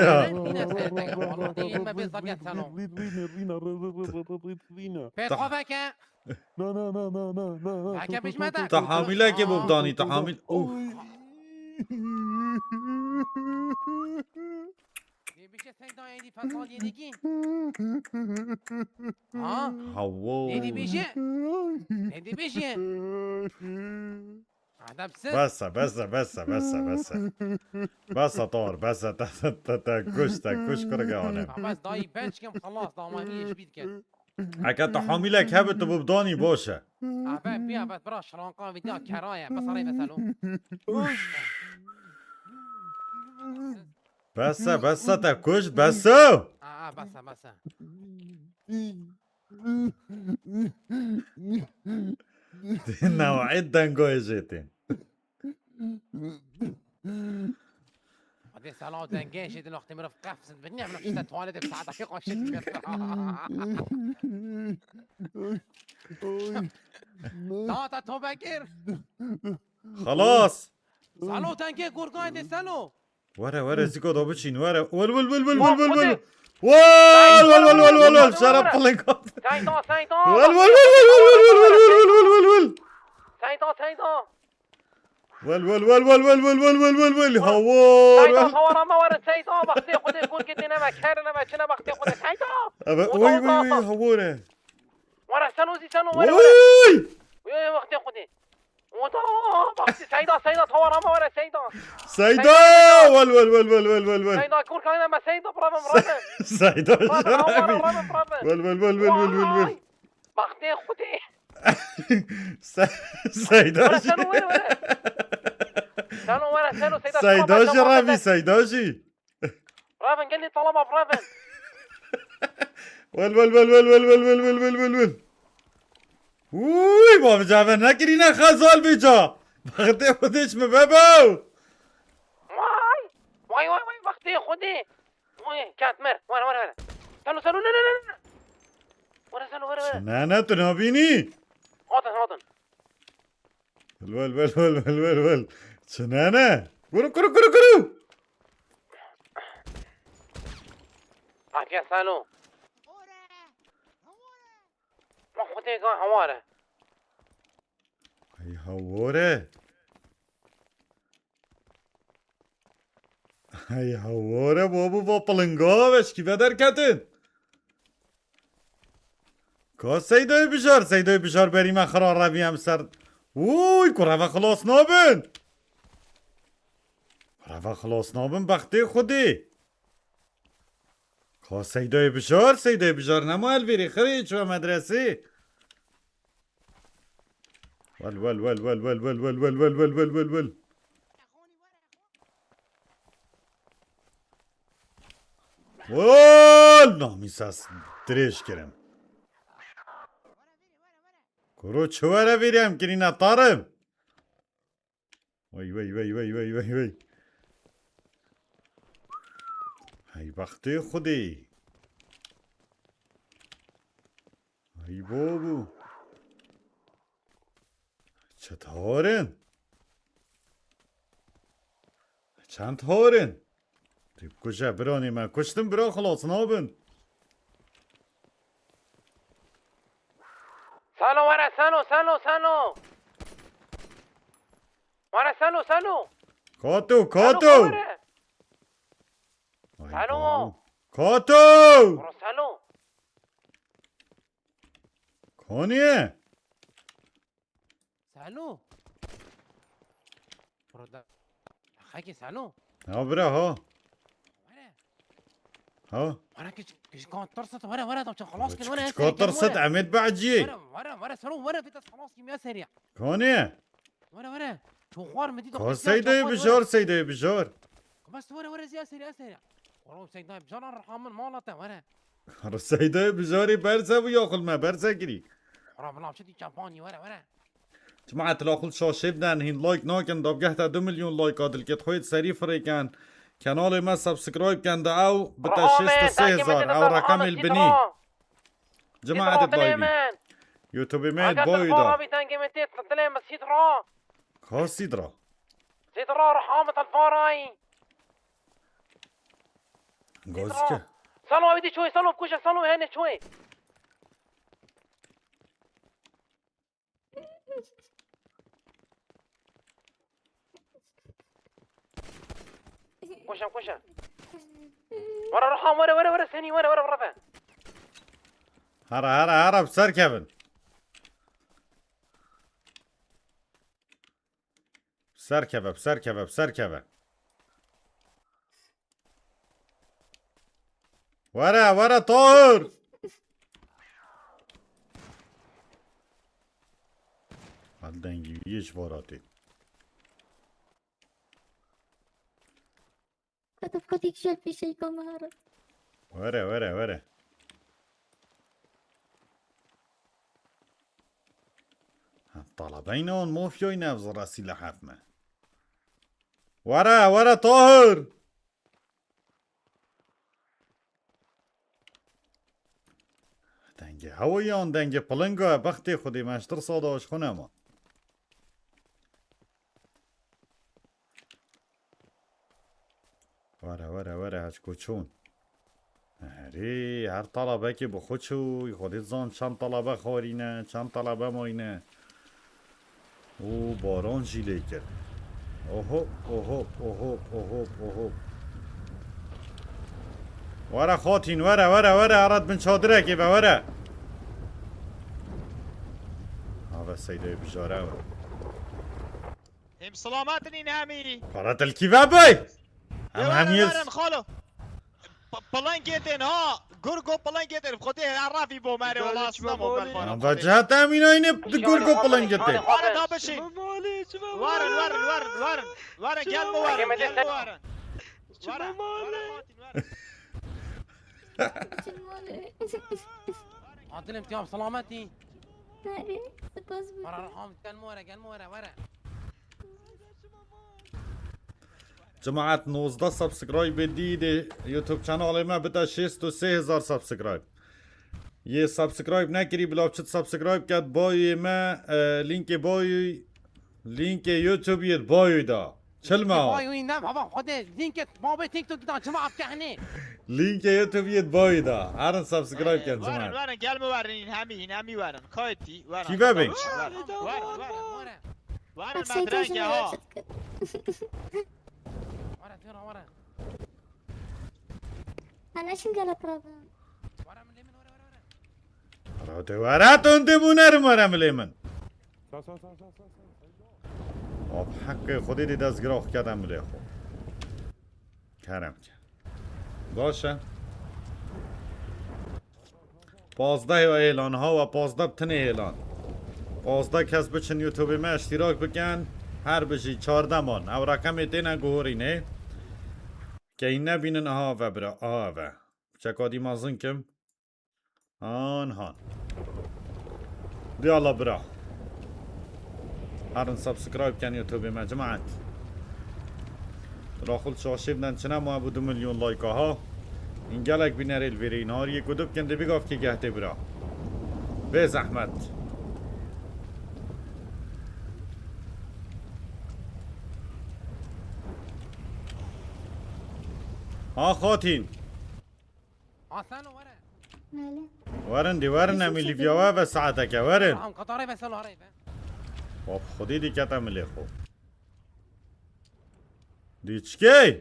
Ya. Yine serte, vallahi yün me bê zarget selo. Rîne, rîne, rîne, rîne, rîne, rîne, rîne. Pê xwe veke. Na, na, na, na, na, na, na. Veke bijme de. Te hamîle ke bo bidanî, te hamîl. Of. Oy. Dê bişe sen daha yeni fasal yedi ki. Ha? Hawo. Ne dê bişe? Ne dê bişe? Edepsiz. Bes e, bes e, bes e, bes e, bes e. Bes e, Tahir, bes e, te, te, te, te kuş, te kuş, kurê gane. Ha, bes dayî, benç kim, xelas, damanî ji bî dikin. Heke te hamîlek hebe, tu bidanî baş e. Eve, piya, bes bira, şiranka vîdya kera ye, bes arey, bes alo. Bes e, bes e, te kuş, bes e. A, a, bes e, bes e. New'ê dengoyê jê tê. Hadi sana o dengê jê din, wextê mirov qefzin, bin ya, mirov işte tuvalete bir saat dakika koşun. Daha da tobe gir. Xelas. Salo, dengê gurgayê de, Salo. Were, were, zîko da biçîn, were. Wel, wel, wel, wel, wel, wel, wel. Wel, wel, wel, wel, wel, wel. Şeref pilinga. Seyda, Seyda. Wel, wel, wel, wel. Seyda, Seyda. Wel, wel, wel, wel. Hawar, Seyda, wel. Hawar ama were, Seyda. Baxtê Xwedê gurgê dîne me, kerine me, çine baxtê Xwedê, Seyda. Eve, oy, oy, oy, hawar e. Were, Salo, zî Salo, were, were. Oy! Oy, oy, baxtê Xwedê. Oda, bak, Seyda, Seyda, tawar ama were, Seyda. Seyda! Seyda! Wel, wel, wel, wel, wel, wel, wel. Seyda, kur kanine me, Seyda, bravo, bravo. Seyda, bravo, bravo, bravo, bravo. Wel, wel, wel, wel, wel, wel, wel. Vay! Bak, ne Xwedê. Se-, Seyda. Were, Selo, were, were. Selo, were, Selo, Seyda, Seyda tamam, jî tamam, revî, tamam. Seyda jî. Raven, gelin talaba, raven. Wel, wel, wel. Uy, bavê cave nekirîne xezal bêca. Baxtê Xwedê ji min bebe. Vay. Vay, vay, vay, baxtê Xwedê. Vay, ket mer. Were, were, were. Selo, Selo, ne, ne, ne, ne. Were, Selo, were, were. Ne, ne, tu nabînî? Hatin, hatin. Wel, wel, wel. Çinene? Kuru, kuru, kuru, kuru. Ake Salo. Ma xwedê ga haware. Ay haware. Ay haware, bu, bu, bu pilinga ve şkî ve derketin. Ka Seydoyê Bijar, Seydoyê Bijar berî me xira revî em ser. Uy, ku reve xilas nabin. Reve xilas nabin, bextê Xwedê. Ka Seydoyê Bijar, Seydoyê Bijar nema elvêrê xirê çiwe medresê. Wel, wel, wel. Wol, namî ses dirêj kirim. Kuro çi were vîrê em kirîne tarim. Wey, wey, wey. Hey bextê Xwedê. Ay bobo. Çi tarin? Çend tarin? Tê bikuje, biranê me kuştin, bira xilas nabin. Sano were, Sano, Sano, Sano. Were, Sano, Sano. Kato, Sano, Kato. Were. Ay, Sano. Kato. Bro, Sano. Koniye? Salo. Burada. Xakê Salo. Ha bira ha. Were. Ha. Were kiç, kiç kan tirsit, were, were, tam xelas kin, were. Kiç kan tirsit, Emed Bacî. Were, were, were, Salo, were, vite xelas kim ya seriya. Koniye? Were, were. Çoxwar mi dî. Ka Seydoyê Bijar, Seydoyê Bijar. Bas were, were, ziya seriya, seriya. Oğlum Seydoyê Bijar arhamin malate, were. Ka Seydoyê Bijarî berze bû ya xulme, berze girî. Ora bina çi dî çapanî, were, were. Cemaet la xul şaşê biden, hîn like nakin, dabgehta du milyon like a dilkêt xwêt serî firêken. Kanalê me subscribe ken de ew bite şêst û sê hezar, ew reqemê li binî. Cemaet dayî. YouTubeê me boyî da. Abi dengê me tê dilê me sît ra. Ka sît ra? Sît ra, rehamet alfarayî. Gazike. Salo, ew dî çoyê, Salo, kuje, Salo, hene çoyê. Koşa, koşa. Were, Ruhan, were, were, were, senî, were, were, were. Hara, hara, hara, bi ser kevin. Ser keve, ser keve, ser keve. Were, were Tahir. Hal dengî wî ji vara tê. Xwedê, xwedê jel pêşeyî kamera. Were, were, were. Ha, talabeyne on mafyayne ev zira sîleh hef me. Were, were Tahir. Dengê hewa yan dengê pilinga bextê xwedê me ji tirsa da ji xwe nema. Were, were, were, hec koçûn. Herê, her talabekê bi xwe çû, xwedê zan çend talabe xwarîne, çend talabe mayne. Û baran jî lê kir. Oho, oho, oho, oho, oho. Were Xatîn, were, were, were, erat bin çadirekê ve, were. Ave Seydayê bijare. Em selamet in hemî. Para telkî ve bey. Em Werin, hemî werin, xalo. P-, pilingê tên ha. Gurgo pilingê tên. Xwedê her rafî bo merê wala aslında mobil xwara. Em ve cihet em îna yine gurgo pilingê tên. Werin ha bişî. Werin, werin, werin, werin. Werin, gel mi werin, gel mi werin. Werin, werin, werin. Adilem tiyab selametî. Spas. Para rahat, gel mi were, gel mi were, were. Cemaat, nozdeh subscribe dî de YouTube kanalê me bide şêst û sê hezar subscribe. Yê subscribe nekirî, bila biçit subscribe ket, bayê me, e, linkê bayê, linkê YouTube yê bayê da. Çilme ha. Bayê ne baba, xwedê linkê babê TikTok da, cemaat kehne. Linkê YouTube yê bayê da. Herin subscribe ken, cemaat. Werin, werin, gel mi werin, hemî, hemî werin. Kaytî, werin. Kî ve bin? Werin, werin, werin. Werin, me direnge ha. Were, tira, were. Ana şim gele problem. Were, min lê min, were, were, were. Were, te were, tu û dê bû nerim were, min lê min. Sa, sa, sa, sa, sa, sa. Ab heqê Xwedê dê destgira xwe kete min lê xwe. Kerem ke. Baş e. Pazdeh êlan ha we, pazdeh bi tinê êlan. Pazdeh kes biçin YouTube-ê me iştîrak bikin. Her bijî çardeh man. Ew reqemê têne guhorînê. Key nebînin, aha ve bira, aha ve. Çeka dî mezin kim? Han han. Diyala bira. Herin subscribe ken YouTube-ê me, cemaat. Raxul Şaşî biden çine ma bu du milyon like ha. În gelek bînerê li vêrê în hariyê ku du bikin, dê bigavkê gehtê bira. Bê zehmet. Ha Xatîn. Aslan were. Belê. Werin dî, werin, em ê Lîvya we ve saeteke, werin. Tamam, Qatarê ve selo harê ve. Of, Xwedê dî kete milê xwe. Dî çikê?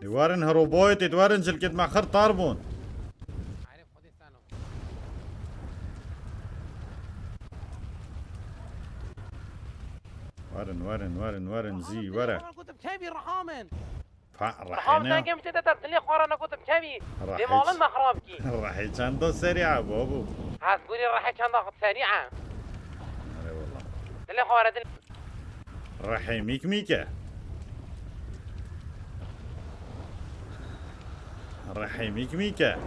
Dî werin heroboyê tê, dî werin cilkêt me xir tar bûn. Werin, werin, werin, werin, zî, were. Gotim, kevî rahamin. Fa, Raha rehene. Dengê min tê de dilê xwe re negotim kevî. Dê malin me xirab kî. Rehê çenda serî e, babo. Ez gurî rehê çenda serî e. Erê wala. Dilê xwe re dil. Rehê mîk mîk e. Rehê mîk mîk e.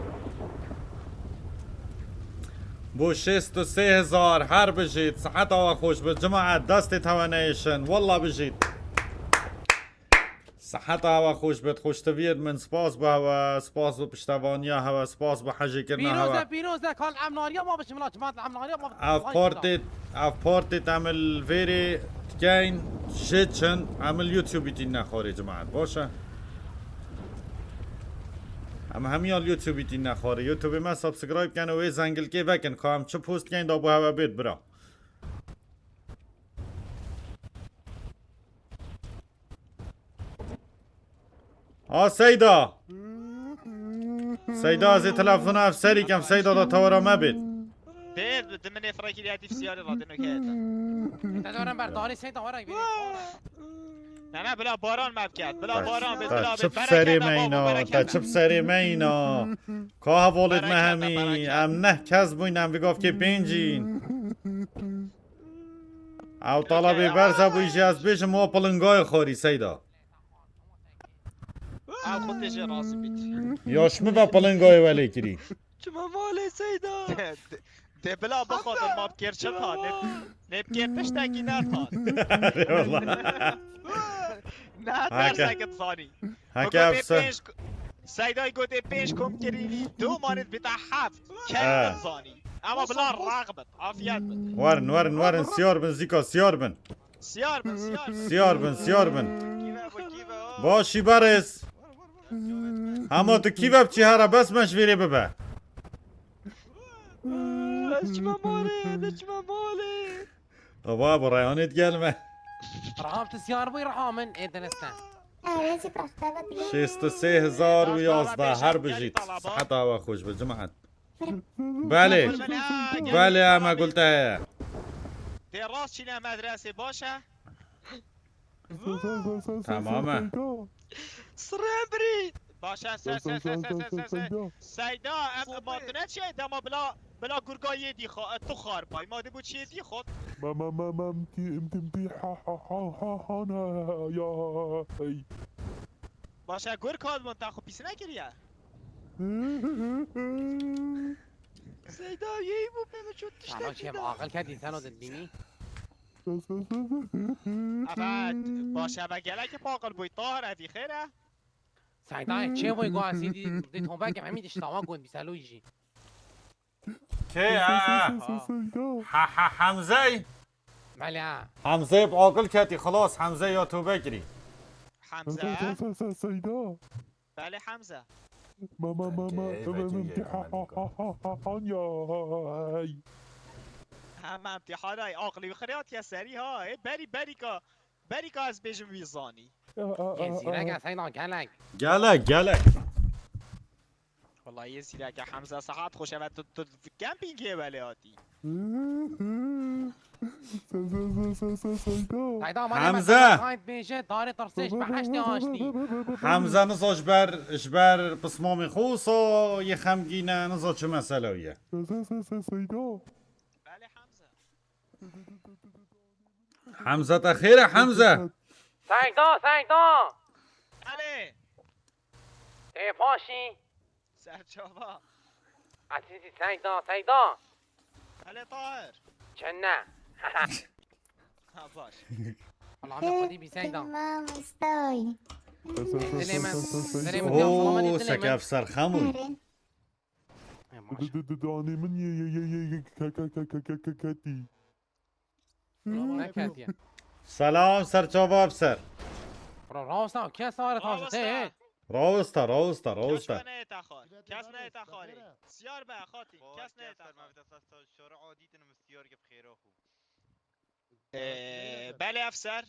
Bu şêst û sê hezar her bijît. Siheta we xweş bi cemaet, destê tewe neyêşin. Walla bijît. Siheta hewe xweş bit, xweştiviyêt min, spas bi hewe, spas bi piştevaniya hewe, spas bi hejêkirina hewe. Pîroz e, pîroz e, kal emnariya ma biçim la, cemaat emnariya ma biçim. Ev partê, ev partê te em li vêrê dikeyn, jê çin, em li YouTube tîn nexwarê cemaat, baş e? Em hemiya li YouTube tîn nexwarê. YouTube me subscribe ken û wê zengilkê vekin, ka em çi post dikeyn da bo hewe bêt bira. Ha Seyda. Seyda, ez ê telefona ev serî kem, Seyda da tewera me bêt. Dê, Di min ê firekî ya dîf siyarê radin û kete. Te dore ber darê Seyda were bîrê. Ne ne bila baran me biket. Bila baran bê Te bila çi bê serê me îna, te çi serê me îna. Ka hevalêt me hemî, em neh kes bûyn, em vî gavkê pêncîn. Ew talabê berze bûy jî ez bêjim wa pilingayê xwarî Seyda. Ew xwe tê jê razî bît. Ya ji min ve pilingayê welê kirî. Çima malê Seyda? De bila bixwatin ma bi kêr çi ta? Ne bi kêr tiştekî ne ta. Eyvallah. Ne dersek dizanî. Heke ev ser. Seydayê gotê pênc kom kirînî, du manê dibîte heft. Key dizanî. Ama bila rax bit, afiyet bit. Werin, werin, werin, siyar bin, zîka, siyar bin. Siyar bin, siyar bin. Siyar bin, siyar bin. Kîve bu, kîve o. Başî berêz. Hema tu kîve biçî here bes me ji vêrê bibe. Ez çima malê, ez çima malê. Ava bu reyanê gelme. Raham tu siyar bûy Raham min ê diniste. Arêzî bexteva diye. Şêst û sê hezar û yazdeh, her bijît. Siheta we xweş be, cemaet. Belê. Belê, em e gul te heye. Dê rast çîne medresê baş e. Tamam e. Sirê birî. Baş e, ser, ser, ser, ser, ser, ser, ser. Seyda, em, em ma tu ne çi, dema bila, bila gurga yê dîxa, e, tu xar bay. Ma dê bu çi yê dîxot. Ma ma ma ma mtî mtî mtî ha ha ha ha ha na ya ey. Baş e, gurk hat min, te xwe pîs nekiriye. Seyda yey bû pê min çû Sana çem tiştekî da. Aqil kedî sen o dinbînî. Evet, baş e, be gelek paqil bûy, Tahir, evî xêr e? Seyda çê bûy go ez dî dî tombek hemî diştama gon bîselo jî. Kê ha? Ha ha Hemzey. Belê ha. Hemzey bi aqil ketî, xilas, Hemzey ya tobe kirî. Hemze. Seyda. Belê Hemze. Ma ma ma ma Okey, ma vecin mtî ha geldi, ha ha ha ha ha ya ey. Hema imtîhanay aqlî xiriyatiye serî ha. Ê berî berîka. Berîka ez bêjim wî zanî. Yê zîrek e Seyda gelek. Gelek, gelek. Wallahî yê zîrek e Hemze, sahat xweş e, tu, tu kempîngê welê hatî. Seyda ma Hemze. ne kayıt bêje darê tirsêş be heştê aştî. Hemze niza ji ber, ji ber pismamê xwe wisa yê xemgîn e, niza çi mesele ye. Seyda. Belê Hemze. Hemze te xêr e Hemze? Seyda, Seyda. Belê. Tê paşî. Serçava. Ezîzî Seyda, Seyda. Belê Tahir. Çenne. Ha baş. Allah'ım xwedî bî Seyda. Tamam, stay. Dilê min, dilê min ya salamê Oo, dilê seke min. ev serxem bû. Aferin. Ê, maşallah. Danê min yê yê yê yê ke ke ke ke ke ke ke ketî. Ne ketiye. Selam serçava ev ser. Bro, rawsta, kes sare taşe te. Rawsta. Rawista, rawista, Kes rawista. neyê te xar. Kes neyê te xarê. Siyar be xatî. Kes neyê te xar. Şora adîtin min siyar ke bi xêra xwe. Ee, belê efser.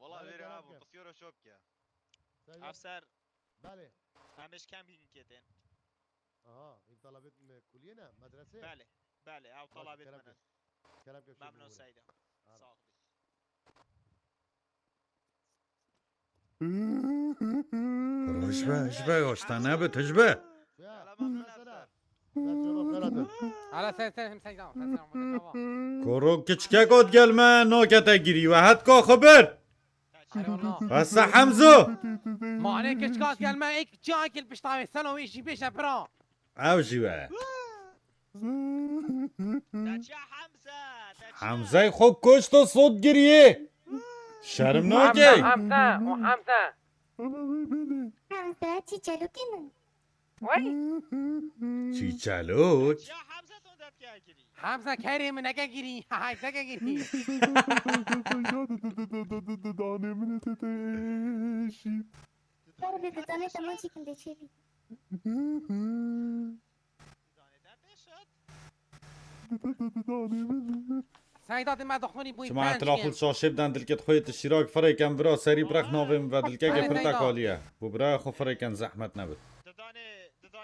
Wala lêre ha bû, qisiyara şop ke. Efser. Belê. Em ê ji kempîngê tên. Aha, îm talabêt me kuliyê ne, medresê? Belê. Belê, ew talabêt Kerem min ke. e. Kerem ke. Memnun Seyda. Sağ ol. Roj be, ji be, goşta ne bi, tu ji be. Selam, memnun efser. Serçava xêr hatin. Ala sen, sen hem Seyda. Sen, sen, sen, sen. Koro kiçkek ot gelme, nokete girî we het ka xibir. Wesa Hemzo. Mane kiçkat gelme, ek çi akil piştavê selo wê jî bêje bira. Ew jî we. Te çi Hemze? Te çi? Hemzey xwe koşto sot giriyê. Şerm nake. Hemze, o Hemze. Hemze çîçelokê min. Wey. Çîçelok. Ya Hemze ton derdke girî. Hemze kerê min neke girî. Hay neke girî. Danê min te te eşî. Kar bê didanê te maçî kin de çêbî. Danê derdê şat. Danê min. Seyda di me dixwînî bûyî Çima etila xul şaşê bidan dilket xwe yê tiştîrak firêken vira serî birek navê min ve dilkeke Belê, pirtek Seyda. Aliye. Bu biraya xwe firêken zehmet nebit. Didanê, didanê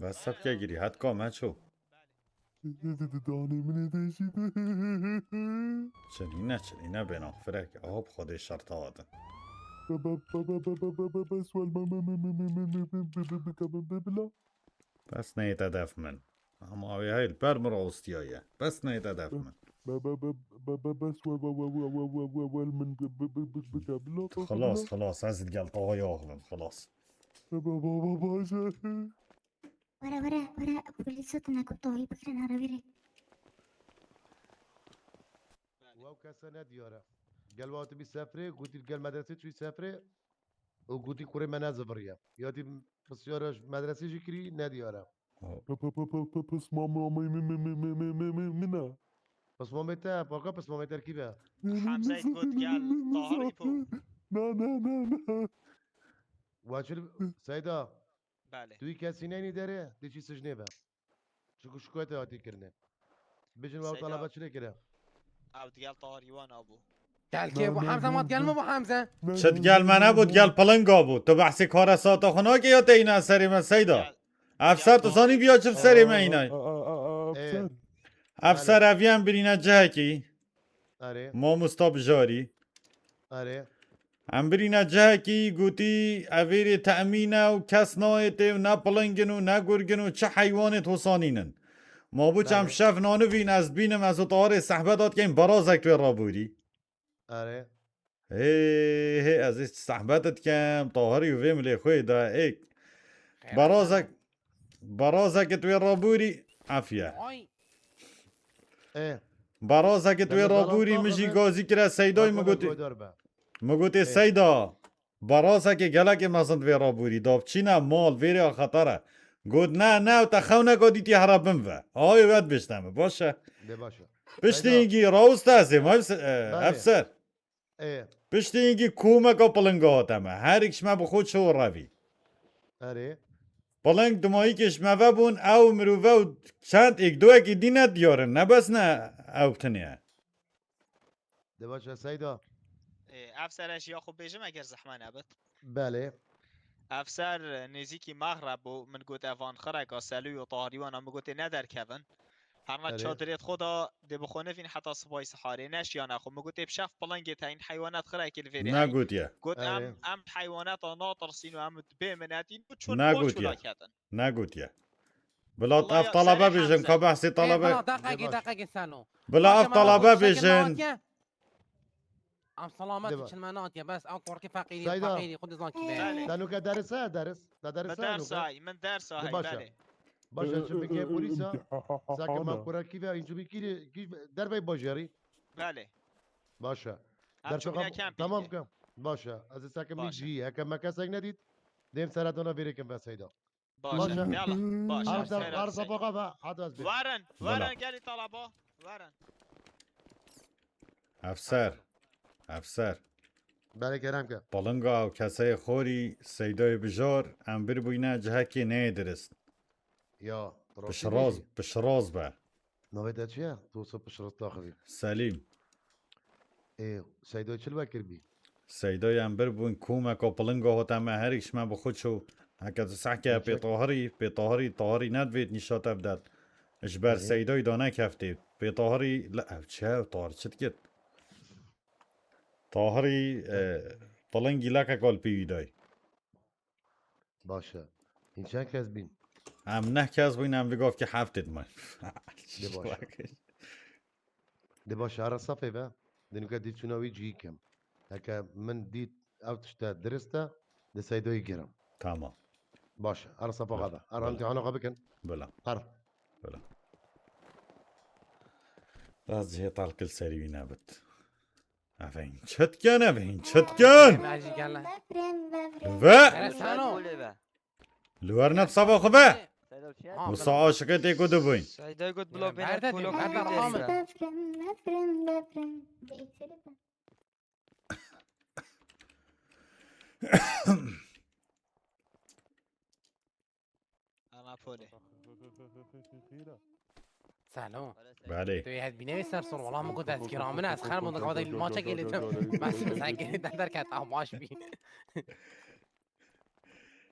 Bes sebke girî, hetka me ço. Danê min ê de jî de. Çinîne, çinîne bêna firek. Hop, Xwedê şer te hatin. Bes wal me, me, me, me, me, me, me, me, me, me, me, me, me, me, me, bila. Bes neyê te def min. Ama wê hey li ber min rawestiyaye. Bes neyê te def min. Be, be, be, be, be, bes wal, wal, wal, wal, wal, wal, wal, wal, min bi, bi, bi, bi, bike bila. Xilas, xilas. Ez digel Tahayê axivim, xilas. Be, be, be, be, baş e. Were, were, were, polîsa tune ku Tahî bigirin, here vêrê. Wow, kese nediyare. Gel wextî bî sefrê, gotî gel medresê çûyî sefrê û gotî kurê me neziviriye. Ya tî pisyara ji medresê jî kirî, nediyare. Pe, pe, pe, pe, pe, pisma mamê min, min, min, min, min, min, min, min e. Pismamê te, paka pismamê terkîbe. Min, min, Hemzeyt min, got min, gel, min, min, Tahirî min, po. Na, na, na, na. Wa çil, Seyda. Belê. Tu yî kesî neynî derê, dê çî sicnê be. Çiku şikayetê hatî kirine. Bijin wa Seyda. Talebe çi lê kire? Ew digel Tahirî wan abû. Gel kê bu Hamze mat gel mi bu Hamze? Çi digel me nebû, digel pilinga bû. Tu behsê kare saeta xwe nakê ya te îna serê me Seyda? Gel. Efser tu zanî viya çi serê me îna. Aa, aa, aa, aa, Ee. Efser. Efser Belê. Ev yen birîne cihekî. Erê. Mamosta bijarî. Erê. Em birîne cihekî gotî, evêrê temîn e û kes nayê tê û ne piling in û ne gurg in û çi heywanê hosanîn in. Ma bû çem Belê. Şev nanivîn ez dibînim, ez û Tahirê sehbet dikeyn, berazek wê rabûrî. Erê. Hê, hê, ez ê sehbet dikem, Tahirî û vê milê xwe da, êk. Xêr Berazek, berazek tu wê rabûrî, efiye. Ay. Ê. Berazek tu wê Deme rabûrî, beraz min jî naxive, gazî kire Seydoy, min bak gotê, goydar be. Min gotê, Ê. Seyda, berazekê gelekê mezin divê rabûrî, davçîne mal, vêrê a xeter e. Got, ne, ne, te xewneka dîtî here bin ve. Ayê wet bêjte min, baş e. Dê baş e. Piştî Seyda. Hingî rawiste ez ê, may se-, e, Belê. Efser. Ê. Piştî hingî komeka pilinga hate me. Her yek ji me bi xwe çi û revî. Erê. Piling dimayîkê ji me ve bûn, ew mirove û çend êk duwekî dî ne diyar in. Ne bes ne ew tinê ye. De baş e Seyda. Ê, ev sere jî ya xwe bêjim eger zehme nebit. Belê. Ev ser nêzîkî Mexreb bû, min got evan xireka Selû û Tahrî wana, min gotê ne derkevin. Herna Erê. Çadirê xwe da dê bi xwe nivîn heta sibahî siharê. Neşiyane xwe. Min gotê bi şev pilingê te hîn heywanat xirekê li vêrê heyî. Negotiye. Got em, Erê. Em heywanata natirsîn û em dibê minetîn û çûn Negotiye. Çûna ketin. Negotiye. Bila Wala ev ya, talebe serê bêjin, Hemze. Ka behsê Ê, talebe. Bila deqekî, Debaş. Deqekî Selo. Bila Başa ev me talebe natiye, çekin bêjin. Natiye. Em selamet Deba. Çin me natiye, bes ew korkî feqîrî, Seyda. Feqîrî, xwe dizan kî Belê. Te nuke derse, ders. Te derse Min nuke. Dersay, min dersa De hey, baş e. Belê. Baş e, çi bike polîsa. Seke me kurekî ve, inci bikî, kî dervey bajarî. Belê. Baş e. Em Dersa çûbîne kap-, kempîngê. Tamam ke. Baş e. Ez ê seke min Baş e. Cî, heke me kesek nedît, dêm seretona vêrê kim ve Seyda. Baş e. Baş e. Yala. Baş e. Arda, Seyda, arda Seyda. Baxa ve, hadi ez bê. Verin, Bela. Verin, gelî talaba. Verin. Efser. Efser. Belê kerem ke. Palinga ew keseyê xorî Seydayê Bijar, em bir bûyne cihekê neyê dirist. Ya, rastî Pişiraz, dibêjî. Pişiraz be. Navê te çi ye? Tu wisa pişiraz taxivî. Selîm. Ê, Seydoy çil vekirbî? Seydoy em bir bûn, komeka pilinga hate me, her yek ji me bi xwe çû. Heke tu sehke Pê Tahirî, Pê Tahirî, Tahirî nedivêt nîşa te bidet. Ji ber Erê. Seydoy da nekeftê. Pê Tahirî, le, ev çi ev, Tahir çi dikit? Tahirî, e, pilingî lekeka li pêwî day. Baş e. Hîn çend kes bîn? Em neh kes bûyn, em li gavkê heftê dimayn. Dê baş e. Dê baş e, here safê be. Dê nuke dît çûna wî cihî kim. Heke min dît ew tişte dirist e, dê Seydoyî girim. Tamam. Baş e. Here safa Bila. Xwe be. Here Bila. Îmtîhana xwe bikin. Bila. Here. Bila. Ez cihê talkil serî wî nebit. Evên çetken, evên çetken. Befrim, befrim. Ve Hele Sano. Li wer ne sava xwe ve. Ha, Musa aşiqê tê ku dibûyn. Seyda got bila bêne Berde polo dê, berde kurdê. Befrim, befrim, befrim. Ana polê. Salo. Belê. Tu yê hedbîne wê ser sor. Wala min got ez kira min ez xer min dixwade maça gelê tu. Ben sen gelê te derket ah baş bî.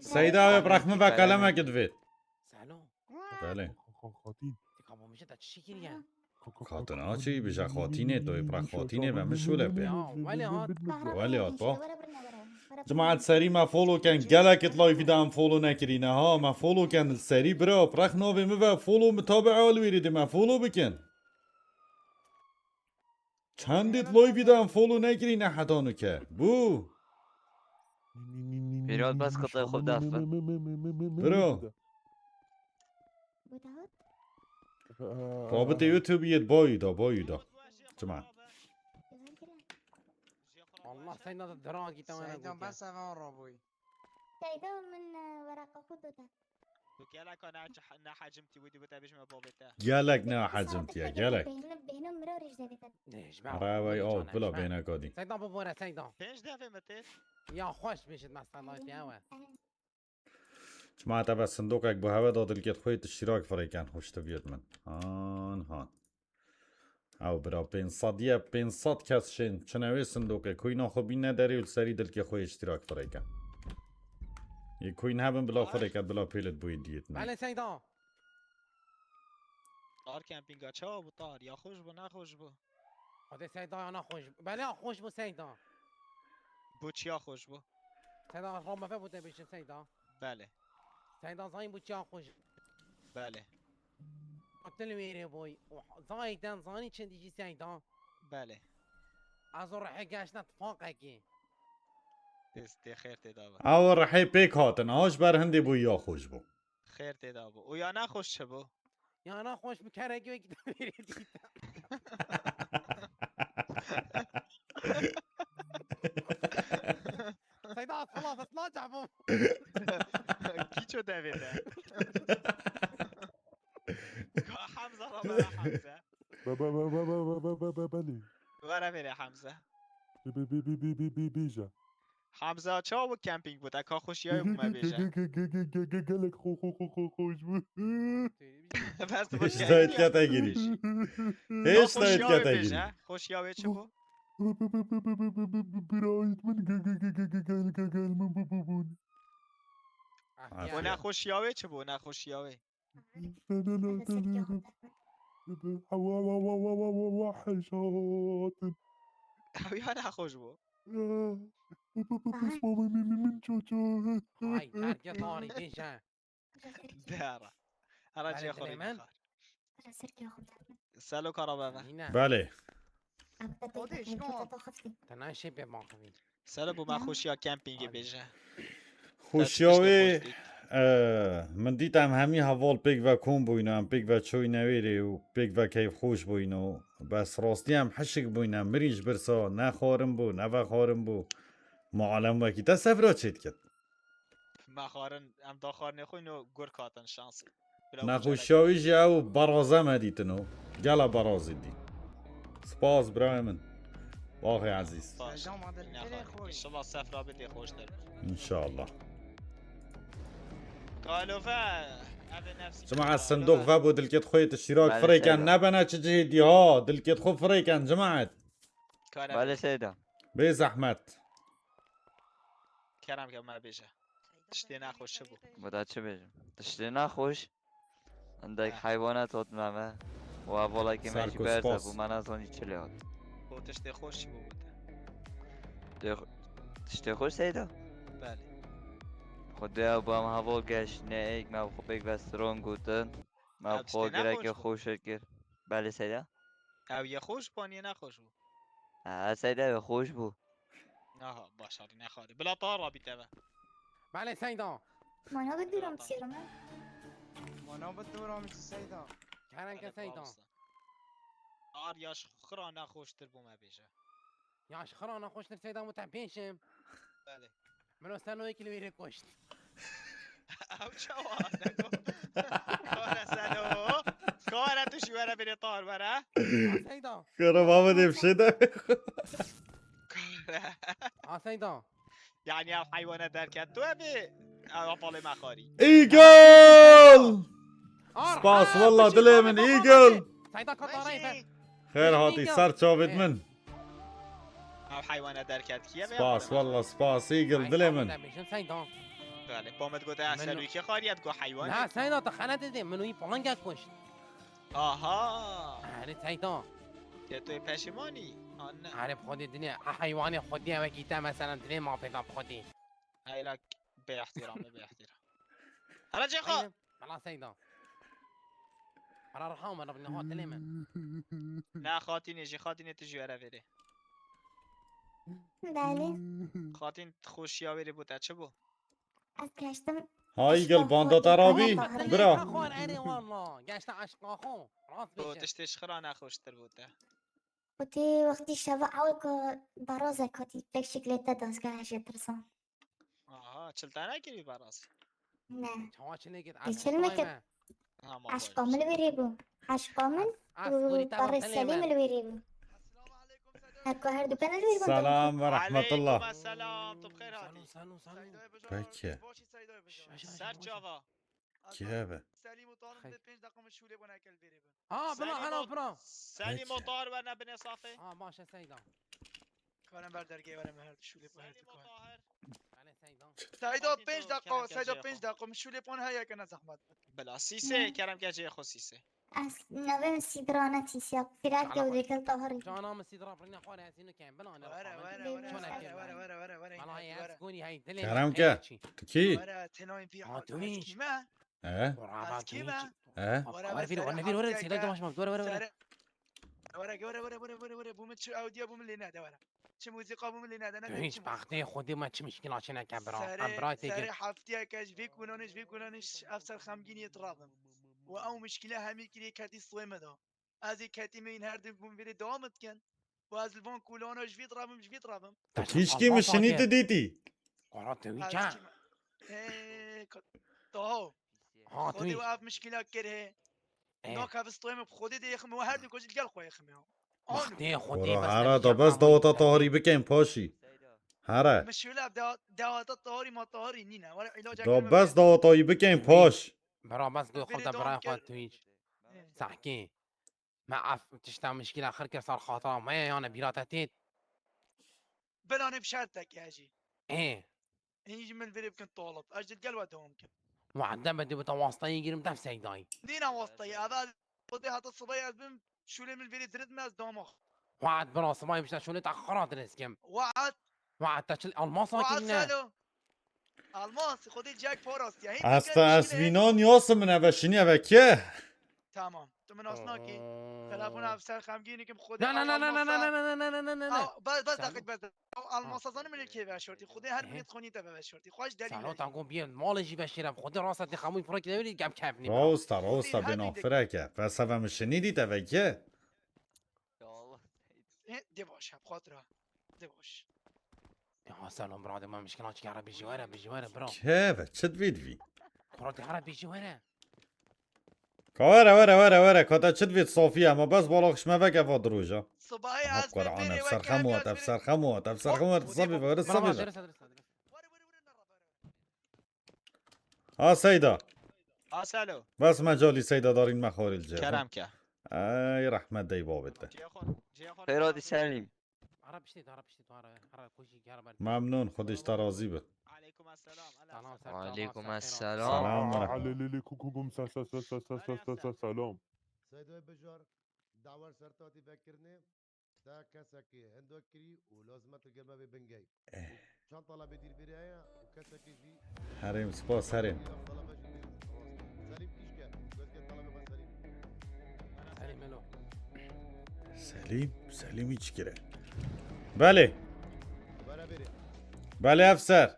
Seyda, wê bi rex min ve qelemek divêt. Salo. Belê. Ti ka bo min jê te çi kiriye? Xatina çi? Bije xatînê, to yê bi rex xatînê ve min şûle pê. Ya, welê hat. Welê hat, ba. Cemaat, serî me follow ken. Gelek it live de em follow nekirîne ha. Me follow ken, serî bira. Bi rex navê min ve follow, mitabi'a li wêrê de me follow bikin. Çendê live de em follow nekirîne heta nuke. Bû. Pêrot bes qitayê xwe dest bin. Bira. Rabitê YouTube yê bayî da, bayî da. Çima? Allah, Seyda da dira gîta wena Seydan gotiye. Bes evan Raboy. Seyda min e, weraqa xwe dode. Tu geleka ne, ne hecim tî wî dî bite bêjime bavê te. Gelek ne hecim tiye, gelek. Bêhno bêhno miro rêj devê te. Ne, ji me Ara vay Seyda o, cane, bila ji me. bêne kadî. Seyda bibore, Seyda. Pênc devê min tê. Ya xweş bêjit mesela, ew e. Çima te be sindokek bi heve da dilkêt xwe yê tiştîrak firêken, xweş tibiyêt min. Han, han. Ew bira pênc sed ye, pênc sed kes şên, çine wê sindokê, kuyna xwe bîne derê û li serî dilkê xwe yê tiştîrak firêken. Yê kuyn hebin bila firêket, bila pêlit bûyê diyêt min. Belê Seyda. Tahir kempînga çawa bû Tahir? Ya xweş bû, ne xweş bû? Xwedê Seyda ya ne xweş bû. Belê ya xweş bû Seyda. Bo çiya xweş bû? Seyda, rame ve bû te bêjin Seyda. Belê. Seyda, zanî bo çiya xweş bû? Belê. Til wêrê bûy. Û zayden zanî çi dijî Seyda? Belê. Ez û rihê geştine tifaqekî. Tê, tê xêr tê da be. Ew rihê pêk hatin, aş ber hindê bû ya xweş bû. Xêr tê da bû. Û ya nexweş çi bû? Ya nexweş bi kerekî wekî te wêrê dît. Seyda, xelas, ez naçe bûm. Kîço devê te? Ka Hemze ra bera Hemze. Be, be, be, belê. Were vêrê Hemze. Be, be, be, bêje. Hemze, çawa bû kempîng bû? Te ka xweşiyayê bû me bêje. Ge-, ge-, ge-, ge-, ge-, ge-, gelek xwe, xwe, xwe, xwe, xweş bû. Bes bû. Hêşta kempîng. Hêşta etke te girî. Hêşta etke te girî. Xweşiya wê çi bû? Birayet min ge-, ge-, ge-, ge-, ge-, gel, gel, gel, min bû, bû, bûn. Ah, O ya. Nexweşiya wê çi bû? Nexweşiya wê. Hewa, hewa, hewa, hewa, hewa, hewa, heşatin. Ew ya nexweş bû. Ya. Pu, pu, pu, pu, Aha. Spamê min, min, min, ço, ço. Ay, terke tarî bêje. Dera. Hera Belê cê xwe dilê rî min. Nexar. Selo kara beve. Yine. Belê. Xwedê şino. Te nayê şê pê baxivî. Selo bû me Ay. Xweşiya kempîngê Ay. Bêje. Xweşiya wê, e, min dît em hemî heval pêk ve kom bûyne, em pêk ve çoyne wêrê û pêk ve keyfxweş bûyne û bes rastî em hişik bûyne, mirî ji birsa ne xwarin bû, ne vexwarin bû. Ma alem wekî te sefra çêdikit. Me xwarin, em daxwarinê xwe ino gur katin şansî. Bila Nexweşiya wî jî ew beraze me dîtino. Gela berazî dî. Spas birayê min. Baxê ezîz. Baş. Selam, adil Nexwe. Tere xwe. İnşallah sefra bidê xweştir. İnşallah. Galofe, ev nefsî Çima ez sindok ve bo dilkêt xwe yê tiştîrak Belê, firêken Seyda. Nebene çi cihê dî ha. Dilkêt xwe firêken cemaet. Kare Belê, bidê. Seyda. Bê zehmet. Kerem ke me bêje. Tiştê nexweş çi bû? Bida çi bêjim? Tiştê nexweş. Hindek Heh. Heywanet hat me me. Û hevalekî me jî Serkû, berze spas. Bû, me nezanî çi lê hat. Bo tiştê xweş çi bû bo te? Tê xwe-, tiştê xweş Seyda? Belê. Xwedê ew bi em heval geşt, ne êk me bi xwe pêk ve stran gotin. Me Ev bi xwe tiştê gireke nexweş bû. Xweş kir. Belê Seyda? Ew yê xweş bû, an yê nexweş bû? Ha, Seyda, ew xweş bû. Aha, başarî nexwarî. Bila ta rabî te ve. Belê Seyda. Mana bi dûram sêrime. Mana bi dûram Seyda. Kerem ke Seyda. Ar yaş xira nexweştir bû me bêje. Yaş xira nexweştir Seyda, min te pêşim. Belê. Min o seno yekî li wê rê koşt. Ew çawa? Kare seno. Kare tu jî were bêrê tar were. Seyda. Kare baba dê bir şey de. Kare. Ha Seyda. Yani ev heywane derket tu ev ê. Ev apalê me xarî. Eagle! Spas, walla dilê min, Eagle! Seyda katarayê be. Xêr hatî ser çavêt min. Ev heywane derket kiye ve Spas, walla spas, Eagle, dilê min. Belê, pomed gote ez ser wî kê xariye digo heywane. Na, Seyda, tu xelet didê, min wî palangek kuşt. Aha. Erê, Seyda. Te tu yê peşimanî? Anne. Erê, bi xwedê dinê, a heywanê xwedî ew wekî te, mesela, dilê ma pêda bi xwedî. Heyla bê ihtiram, bê ihtiram. Hala cê xwe. Bela Seyda. Para raha me rabî neha dilê me. Na xatînê jî, xatînê tu jî were vêrê. Belê. Xatîn xweşiya wêrê bo te çi bû? Ez geştim. Hay gel banda te rabî. Bira. Xwar erê walla. Geşte aşqa xo. Rast bêje. Bo tiştê ji xira nexweştir bo te. Gotî wextî şeva ew ku barazek hatî pêk şiklê te dazgeh jê tirsan. Aha, çil te nekirî baraz? Ne. Çawa çil nekir? Te çil nekir? Eşqa min li wî rê bû. Eşqa min û parê Selî min li wî rê bû. Heko her du panel wî. Selam ve rahmetullah. Aleykum selam, tu bixêr hatî. Sanu, sanu, sanu. Seydoya Bejar, Peki. tu baş î Seydoya Bejar. Ser çava. Kî Keve. Selîm û Tahir Xeyr. dê pênc deqa min şûlê bû nekel vêrê bin. Ha, bina, Selîm hela, û- bina. Selîm û Peki. Tahir werne binê safê. Ha, baş e Seyda. Karin ber dergê were me her du şûlê bû her Selîm du û kar. Tahir. Bale Seyda. Seydo Hatî pênc tu deqa, kerem Seydo gecê pênc xwe. deqa min şûlê bû heye ke ne zehmet. Bila sîsê kerem gecê xwe sîsê. Ez navê min Sîdra ne Tîsya. Firat Ana ke xwe. Ûdekel Tahirî. Cana min Sîdra birîne xwe re ezî nikem. Bina ne Were xwe were min. were Çona were kem. Were were were were. Bala Were ya were. ez gonî hey dilê. Kerem ke. Tu kî? Were tenayên pî Ha, hat. tu hiç. Kîme? He? Quraba Ez tu kîme? hiç. He? Were were were were Seyda yavaş bak. Were were were. Were were were were were were were. Bu min çi audio bu min lê nede were. Çi muzîka bu min lê nede ne. Tu hiç baxtê xwedê me çi mişkila çi neke bira. Serê Em bira tê serê gel. Heftiyeke ji vê kunanê ji vê kunanê ji ev ser xemgîniyê dirabim. Û ew mişkîle hemî kirê ketî soyê me da. Ez ê ketî me yîn her du bûm vê dê dewam dikin. Û ez li van kulana ji vî dirabim ji vî dirabim. Tu kîşkî min şinî tu dîtî. Qara tu Ez hiç ha. kî me? Hê, ka- Taho. Ha tu Xwedê hiç. û ev mişkîla kir hê. Eh. Nakav stoyê me bi Xwedê dê yexim û her du kocî gel xwe yexim ya. Ano. Baxtê xwedê Wara bes hera tevşe da bes qamû. dawata Tahirî bikin paşî. Here. Min şûle ev dewa- dewata Tahirî ma Tahirî nîne. Were îlaca Da bes dawata wî bikin paş. Bira bes goy Biri xwe de dom birayê xwe kir. tu hiç. Eh. Sahkê. Me ev tişta mişkîla xir kir sar xatira me ye yane bîra te têt. Bila ne bi şertek ya jî. Ê. Hîn ji min virê bikin talib. Ez ji gel we dewam kim. Wahde be dê bita wastayê girim dev Seydayî. Nîne wastayê. Ev ez Xwedê heta sibayê ez bim şûlê min virê dirit me ez dama. Wahd bira sibayê bişte şûlê te xira dirêz kim. Waet. Wahd te çil almasa Waet kirîne. Selo. Almas, Xwedê cek parasî. Hîn Ez te ez vînan yasim min eve şinî eve kê? Tamam. Tu min nas nakî. Telefona ev ser xemgînî kim Xwedê Na na na na na Almasa. na na na na. Aw, Bes bes Salo. Daqîk bes. Aw, Almasa zanim li kê veşortî. Xwedê her Ehe. birî xwînî te veveşortî. Xweş delîl. Salo ta go biyên malê jî veşêre. Xwedê rasa dê xemû pira kide verî gem kevnî. Rawista, rawista bêna fireke. Felseve min şinî dît eve kê? Ya Allah. Ê, dê baş, hep xatira. Dê baş. Ya Salo bira de ma mişkila çi kere bijî were, bijî were bira. Keve, çi divî divî? Kura de hara bijî were. Ka were, were, were, were. Ka te çi divî Safiye? Ama bes bala xişme veke va diroja. Sibayê Aha, ez bê Kur'an, pêrê ev wek serxem em wat, ya ev serxem wat, ev serxem wat, Hop, Safiye, were Bira Safiye. dirist, dirist, dirist. Were, were, were, were, were. Ha Seyda. Aselo. Bes mecalî Seyda darîn me xwarê li cê. Kerem ke. Ey rehmet dey babê te. Cihê xwe, cihê xwe. Xêr hatî Selîm. Ara piştê, ara piştê tu ara, ara kujî gera ber. Memnûn, Xwedê ji te razî be. Aleykum esselam. Salam, ser Aleykum çava, ser esselam. Selam ve rahmet. Alelele kukukum sa sa sa sa sa sa sa sa salam. Seydoyê Bijar, dawer ser tatî vekirinê, te kesekî hendo kirî û lazim e tu gel me bê bingey. Û çend talebê dîr bêrê heye û kesekî jî Herêm, spas, herêm. Talebe jî bê. Selîm kîşke, gözge talebe xwe Selîm. Herê melo. Selîm, Selîm hiç kire. Belê, Were bêrê. belê efser.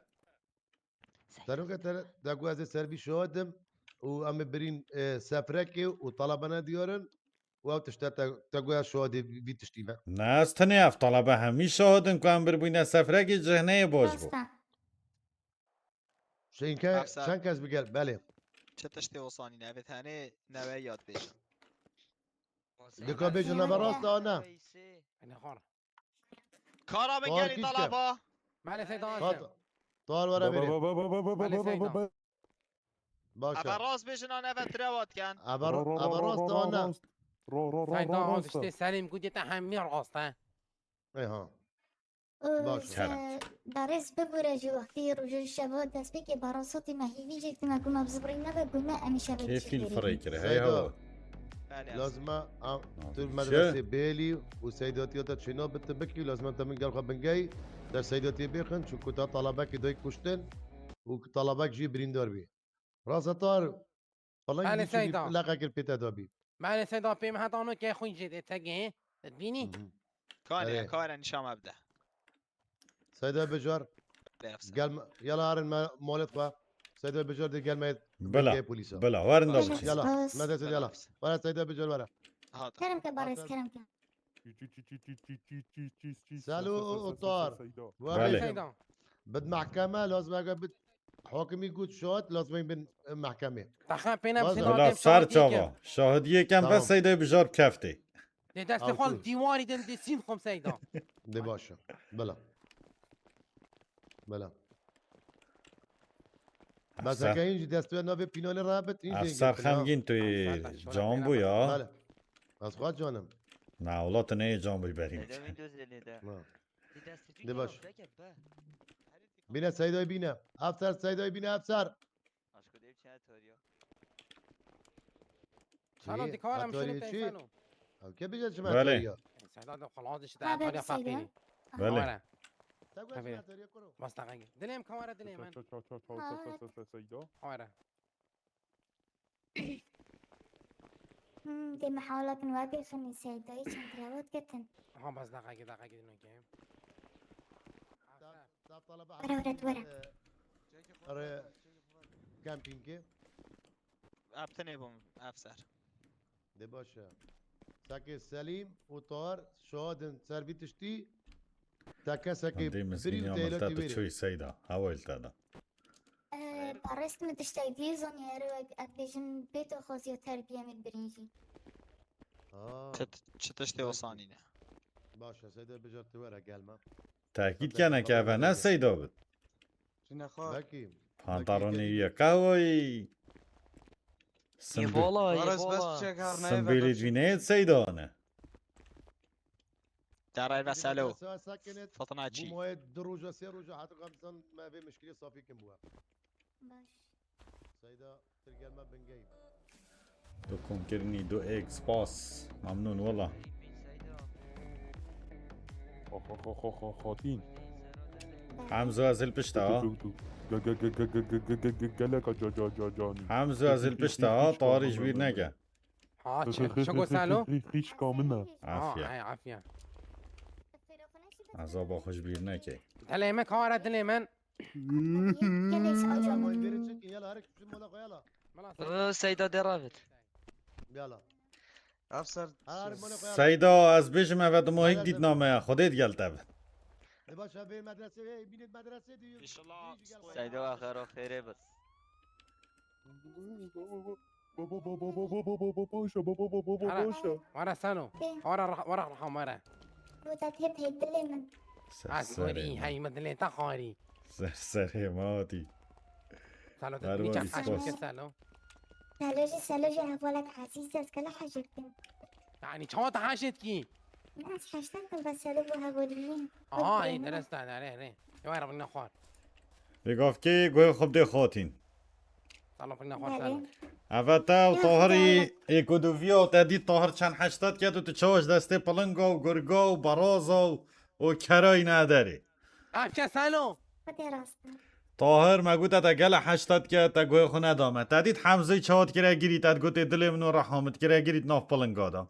Te nûke te, te ku ez ê ser vî şahidim û em ê birîn, e, sefrekê û talebane diyarin û ew tişte te, te ku ez şahidê vî, vî tiştî me. Ne, ez tenê ev talebe hemî şahidin ku em biribûyne sefrekê cihneyê baş bû. Rast e. Şênke Efser. çend kes bigel, belê. Çi tiştê osanî ne? Ev ê tenê newe yad bêjin. Dika bêjin nebe rast a ne? Ene xor. Kara min Tahir gelî kîşke. Talaba. Maalesef daha Tat, Tahir were bêrê. Maalesef daha. Baş Eve e. rast bêjin an eve direwat ken. Eve, eve rast a ne? Sayda az işte Selim gudiyete hemî rast he. Ê ha. Û Baş. se-, berêz bibûre ji wextî rojê şeva dest pê ke barasotî me hîvî jê tine ku me bi zibrî nebe gune em ê şevê Kê fîl firê kire, hey Seyda. Hawa. Belê. Lazim e, a, Abi, tu çi? medresê bêlî û seydatiya te çêna bi tu bikî, lazim e te min gel xwe bingey, te seydatiyê bêxin, çunku te talebekî doy kuştin û talebek jî birîndar bî. Rasetar, falan Belê, gidî çû Seyda. Leqekir pê te dabî. Maalesef daha pê me heta no ke xwîn jê de te gê. Te bînî? Mhm. Kare, Erê. kare nîşan me bide. Seyda Bijar, Bêrefse. gel me, yala herin me malê xwe. Seyda Bijar de gel me Bila, gel polîsa. bila, werin da Baş. biçin. Yala, Baş. me dest yala. Were Seyda Bijar were. Hat. Kerem ke barêz, kerem ke. Selo û Tar. Belê. Seyda. Bid mahkeme lazim e bid hakimî got şahid lazim e bin, e, mahkemê. Taxa pêne Baş. bi Bila ser çava. Şahidiyê kem Tamam. bes Seyda Bijar bi keftê. Dê destê xwe li dîwarî din dê sîn xwim Seyda. Dê baş e. Bila. Bila. Bes Efser. Heke hîn jî dest we navê pînanê re bit, hîn jî Efser girtin ya. Xemgîn tu yê Efser, can bû ya. Bele. Ez xwe canim. Na, wela tu neyê can bû berî. Nede Windows nede. Na. Di destê tu Dê baş. Bîne Seydoyê bîne. Efser Seydoyê bîne Efser. Aşko dev çene toriyo. Sana Çi? Dikara Atoriye mişin çi? Teyfeno. Ew ke bije çi Belê. Atoriye? Seyda de xelas işte Haber Antalya Seyda. Fakiri. Belê. Wara. Te got Tabii. Çi Atoriye kuro? Bas daqiqe. Dilêm kamera dilêm ben. Ço, ço, ço, ço, ço, Aa. Ço, ço, ço, Seyda. Wara. Hmm, dê mihawlatin wa bêxinî Seydayî çend rewat ketin. Ha bas daqiqe daqiqe gidin okey. Were were were. Are campingê. Ev tenê bûm, ev ser. Dê baş e. Sekê Selîm û Tahar şahidin ser vî tiştî. Te kesekê Hindê birî û mizgînî te Amil hêlatî te tu wêrê. Çûyî Seyda. Hewa li te da. Ee, parêz min tiştek dî zonî ero ek, ek bêjin bê daxwaziya terbiyê min birîn jî. Ha. Çi, çi tiştê Baş e. Osanî ne? Baş e, Seyda bijar tu were gel me. Tekîd kene ke eve ne Seyda bit. Çine xwe. Belkî. Pantaronê wî ye qehweyî. Yê vola, yê Aras bes vola. Çiçek har nayê Simbêlê veka dî çi? Neyê Seyda ne? Derayê ve Selo. Sakinêt. Fatına çî. Bu moyê du roja, sê roja heta kamsan me vê mişkilê safî kim bû. Baş. Seyda. Tu komkirinî du X spas. Memnûn wela. Xo, xo, xo, xo, xo, xotîn. Hemzo ez li pişta ha. Ge, ge, ge, ge, ge, ge, ge, ge, ge, geleka ca, ca, ca, canî. Hemzo ez li pişta ha, tarî ji bîr neke. Ha, çi? Çi got Selo? Xîşka min e. Afiye. Ha, hey, afiye. Ezaba xwe ji bîr neke. Dilê min kare, dilê min. Gelê saçma. Ama biri çekin, yala, her kim mala koyala. Mala Seyda. Ee, Seyda deravit. Yala. Efser. Her mala koyala. Seyda, ez bêjim eve tu mohîk dît name ya. Xwedê digel te be. Di baş e, vê medrese, vê mînêt medrese diyor. İnşallah. Seyda axero xêrê bit. Baba, baba, baba, baba, baba, boşa, baba, baba, baba, Ara, boşa. Ara Sano. Ara, ara, ara, ara. Bu da hep hep dilê min. Ser Az serê gorî, ma. Hey, min dilê te xwarî. Ser serê ma hatî. Salo, te Her bir walî çak spas. Aşk Salo. Salo jî, Salo jî hevalek ezîz ez kele hejirdim. Yani çawa te haşet ki? Ne, ez heştan kim bes Salo bu hevalî. Aha, iyi, dereste, dere, re. Yo, ara, bunu xwar. Vê gavkê guhê xwe bidê xatîn. Salo, bunu xwar, Belê. Salo. Eve te û Ya, Tahirî Xwedaya. Êkodoviya te dît Tahir çend heşta diket û tu çawa ji destê pilinga û gurga û beraza û, û kerayî nederê. Ev ke Salo. Xwedê rast e. Tahir me gote te gele heşta diket, te guhê xwe neda me. Te dît Hemzeyî çawa dikire girî, te digotê dilê min û reha min dikire girî di nav pilinga de.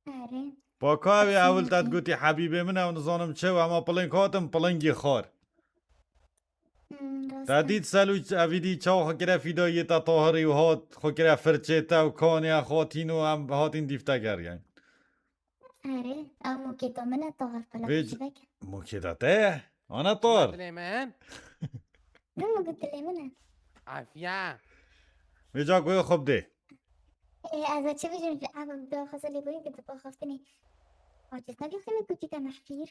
Erê. Baka wê ewil te digotî hebîbê min ew nizanim çi ew, ema piling hatim, pilingî xwar. Hmm, rast e. Te dît Selû evî dî çawa xwe kire fîdayiyê te Tahirî û hat xwe kire firçê te û kanê xwe hatîn û em hatîn dîv te geriyan. Erê, ew mokê te min e, Tahir pila Vê c-, xeşik e. Mokê de te ye? Ana Tahir. Dilê min. Ne mokê dilê min e? Afiye. Vêca guhê xwe bidê. Ê, ez ê çi bijim, ev bi xweza lêborîn ki dibe xaftinê. Aciz nebî xemê kutî te mehfîr.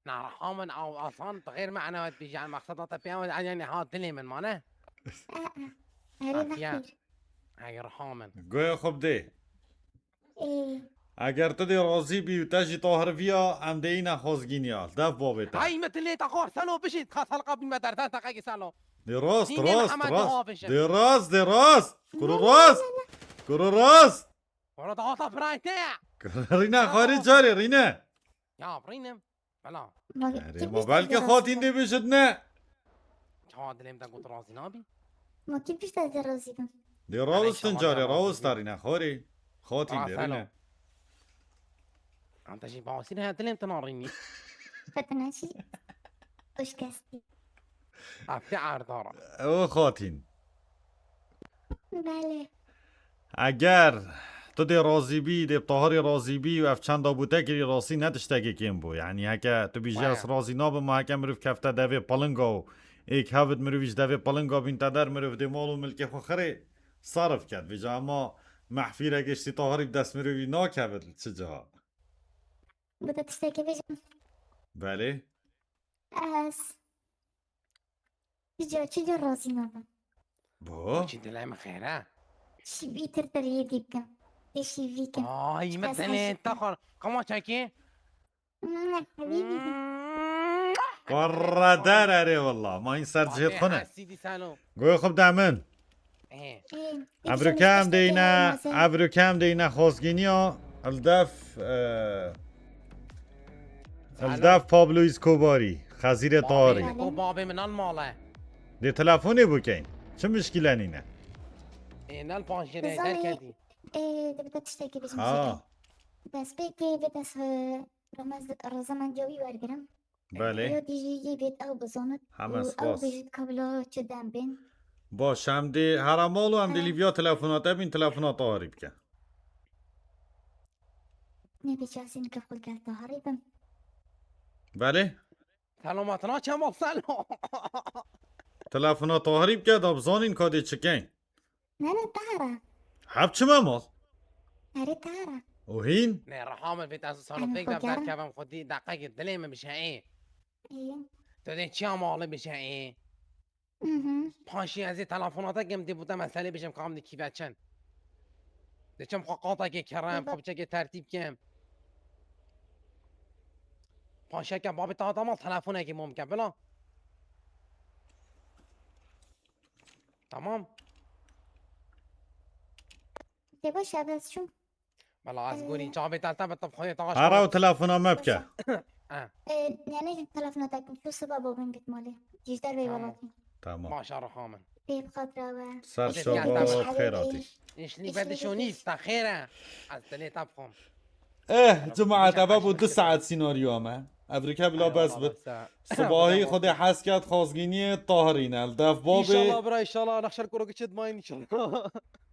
Na reha min ew asan bi xêr me ene wet bîjan mexseda te pê ew yani ha dilê min mane. E, e. Erê Afiye. Mehfîr. Hey reha min. Guhê xwe bidê. Ê. Eger tu dê razî bî û te jî Tahir viya, em dê îne xwezgîniya. Dev bavê te. Hey, me dilê te xwar, Selo, bijît, ka salqa bî me derdan te qegî Selo. Dê rast, Dînê rast, Mihemed rast. Dua bijît. Dê rast, dê rast. Kuro rast. Kuro rast. Ora da hata birayê te ye. Rîne xwarî carê, rîne. Ya, rînim. Bela. Erê, ma belkî xatîn dê bêjit ne. Çawa dilê min te got razî nabî? Ma kî pişt ez dê razî bim? Dê rawustin carê, rawusta rîne xorê. Xatîn dê rîne. Em te jî bawasî ne dilê min te narînî. Xetine jî hoş kestî. Afiye erdara. Ew xatîn. Belê. Eger tu dê razî bî, dê bi Tahirê razî bî û ev çenda bû te kirî rastî ne tiştekê kêm bû. Yanî heke tu bîjî ez razî nabim, ma heke mirov kefte devê pilinga û êk hevit mirov ji devê pilinga bîn te der, mirov dê mal û milkê xwe xirê serif ket. Vêca ema Mehfîre giştî Tahirî bi dest mirovî nakeve çi ca. Bi te tiştekî bêjim. Belê. Ez çi ca, çi ca razî nabim. Bo? Çi dilê min xêr e? Şîvîtir te rêdî bikim. Tê şîvî kim. Ay, Çi me kes dilê xweş te xor. Kama çekî? Mwah, hebîbî. Warra der erê walla. Ma in ser cihê xwe ne. Sîdî sano. Goyê xwe bide min. Ee. Ê, Evroke em deyne, evroke em deyne xwazgîniya. Eldef, e, Eldef Pablo Escobarî. Xezîrê Tarî. Babê, ko babê min al male. Dê telefonê bikeyn. Çi mişkîle nîne? Ê, nal panjêre Zanî- derketî. Ê, de bi te tiştekî bêjim. Ha. Destpêkê vê dest, e, Ramaz-, Razamandiya wî wergirim. Belê. Ya dijî yê bêt ew bizanit. Heme Û ew spas. bêjit kablo çi dem bên. Baş, em dê herem al û em dê Ha. lîviya telefonate bîn, telefona Taharî bike. Ne bê çasîn ke xwe gel Taharî bim. Belê? Selamatına çema selo. Telefona Taharî bike da bizanîn ka dê çikeyn. Ne ne Tahara. Hep çime mal. Erê Tahara. Û hîn? Ne, rahamin vê tasu sano Em pek de xwe gerin. Derkevim xwedî deqekê dilê min bişe ê. Ê. Tu dê çi ama alê bişe ê. Mhm. Paşî ez ê telefonata kim dê bûte meselê bişim kam dê kîve çend. Dê çim xwe qatekê kerem, Baba. Xwe biçekê tertîb kim. Paşeke babê ta tamam telefonekê mom ke bila. Tamam. Te baş e, bes çûm. Bela ez Ee. gorî çavê telte bi tab xwedê ta Hera û telefona me bike. Ê, ne ne telefona te kim. Çû siba babin git malê. Jî ji derveyî Tamam. welatî. Tamam. Maşa rahamin. Bê bi xatira we. Ser Xwedê şad geldi. û xêratî. Îşlî Îşlî berdişonî berdişonî. Te xêre. Ez dilê te bixwim. Eh, cemaat, eva bû du saet senaryoya me. Evrike bila bes bit. Sibahî Xwedê hez ket xwazgîniyê Tahirîne. Li def babê, İnşallah bira, inşallah. Nexşer kuru geçit mayın inşallah.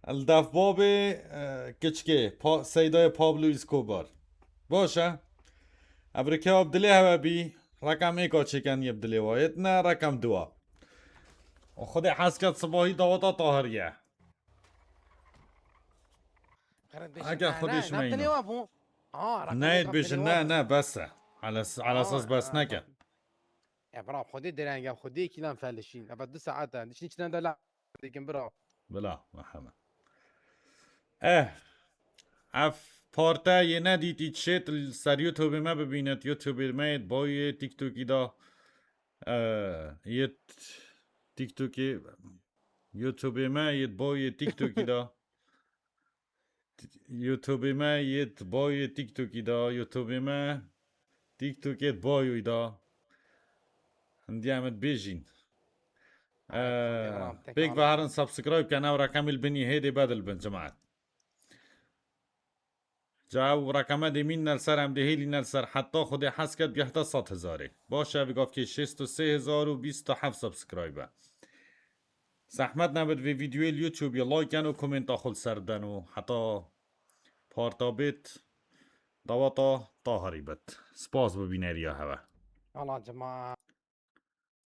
li def babê, e, kiçikê, pa, Seydayê Pablo Escobar. Baş e. Evrike bi dilê hewe bî. Rekam êka çêken yê bi dilê wa yê. Ne rekam dua. Û Xwedê hez ket sibahî daweta Tahirî ye. Ege xwedî şime îno. Neyê bêjin, ne, ne, bes e. Ala, ala esas bes neke. Ya bira, xwedî direnge, xwedî kîlan felişîn. Ebe du saet e. Dişin içinden de la dikin bira. Bila, Muhammed. Eh, ev parte yê nedîtî çêt li ser YouTube me bibînet. YouTube me yê boyê TikTokî da. Eh, yê TikTokî, YouTube me yê boyê TikTokî da. YouTube me yê boyê TikTokî da, YouTube me TikTokê boyû da. Hindiya me dibêjîn. Eh, pêk ve herin subscribe ken, ew reqemî li binî hêdê bedil bin cemaat. Ca ew reqeme dê mîn nel ser, em dê hêlî nel ser, heta Xwedê hez ket bihte sed hezarê. Baş e, ev gavkê şêst û sê hezar û bîst û heft subscribe e. Zehmet nebit vê vîdyoyê li YouTube yê like ken û komenta xwe li ser den û heta parta bêt daweta Tahirî bit. Spas bi bîneriya hewe. Allah cemaat.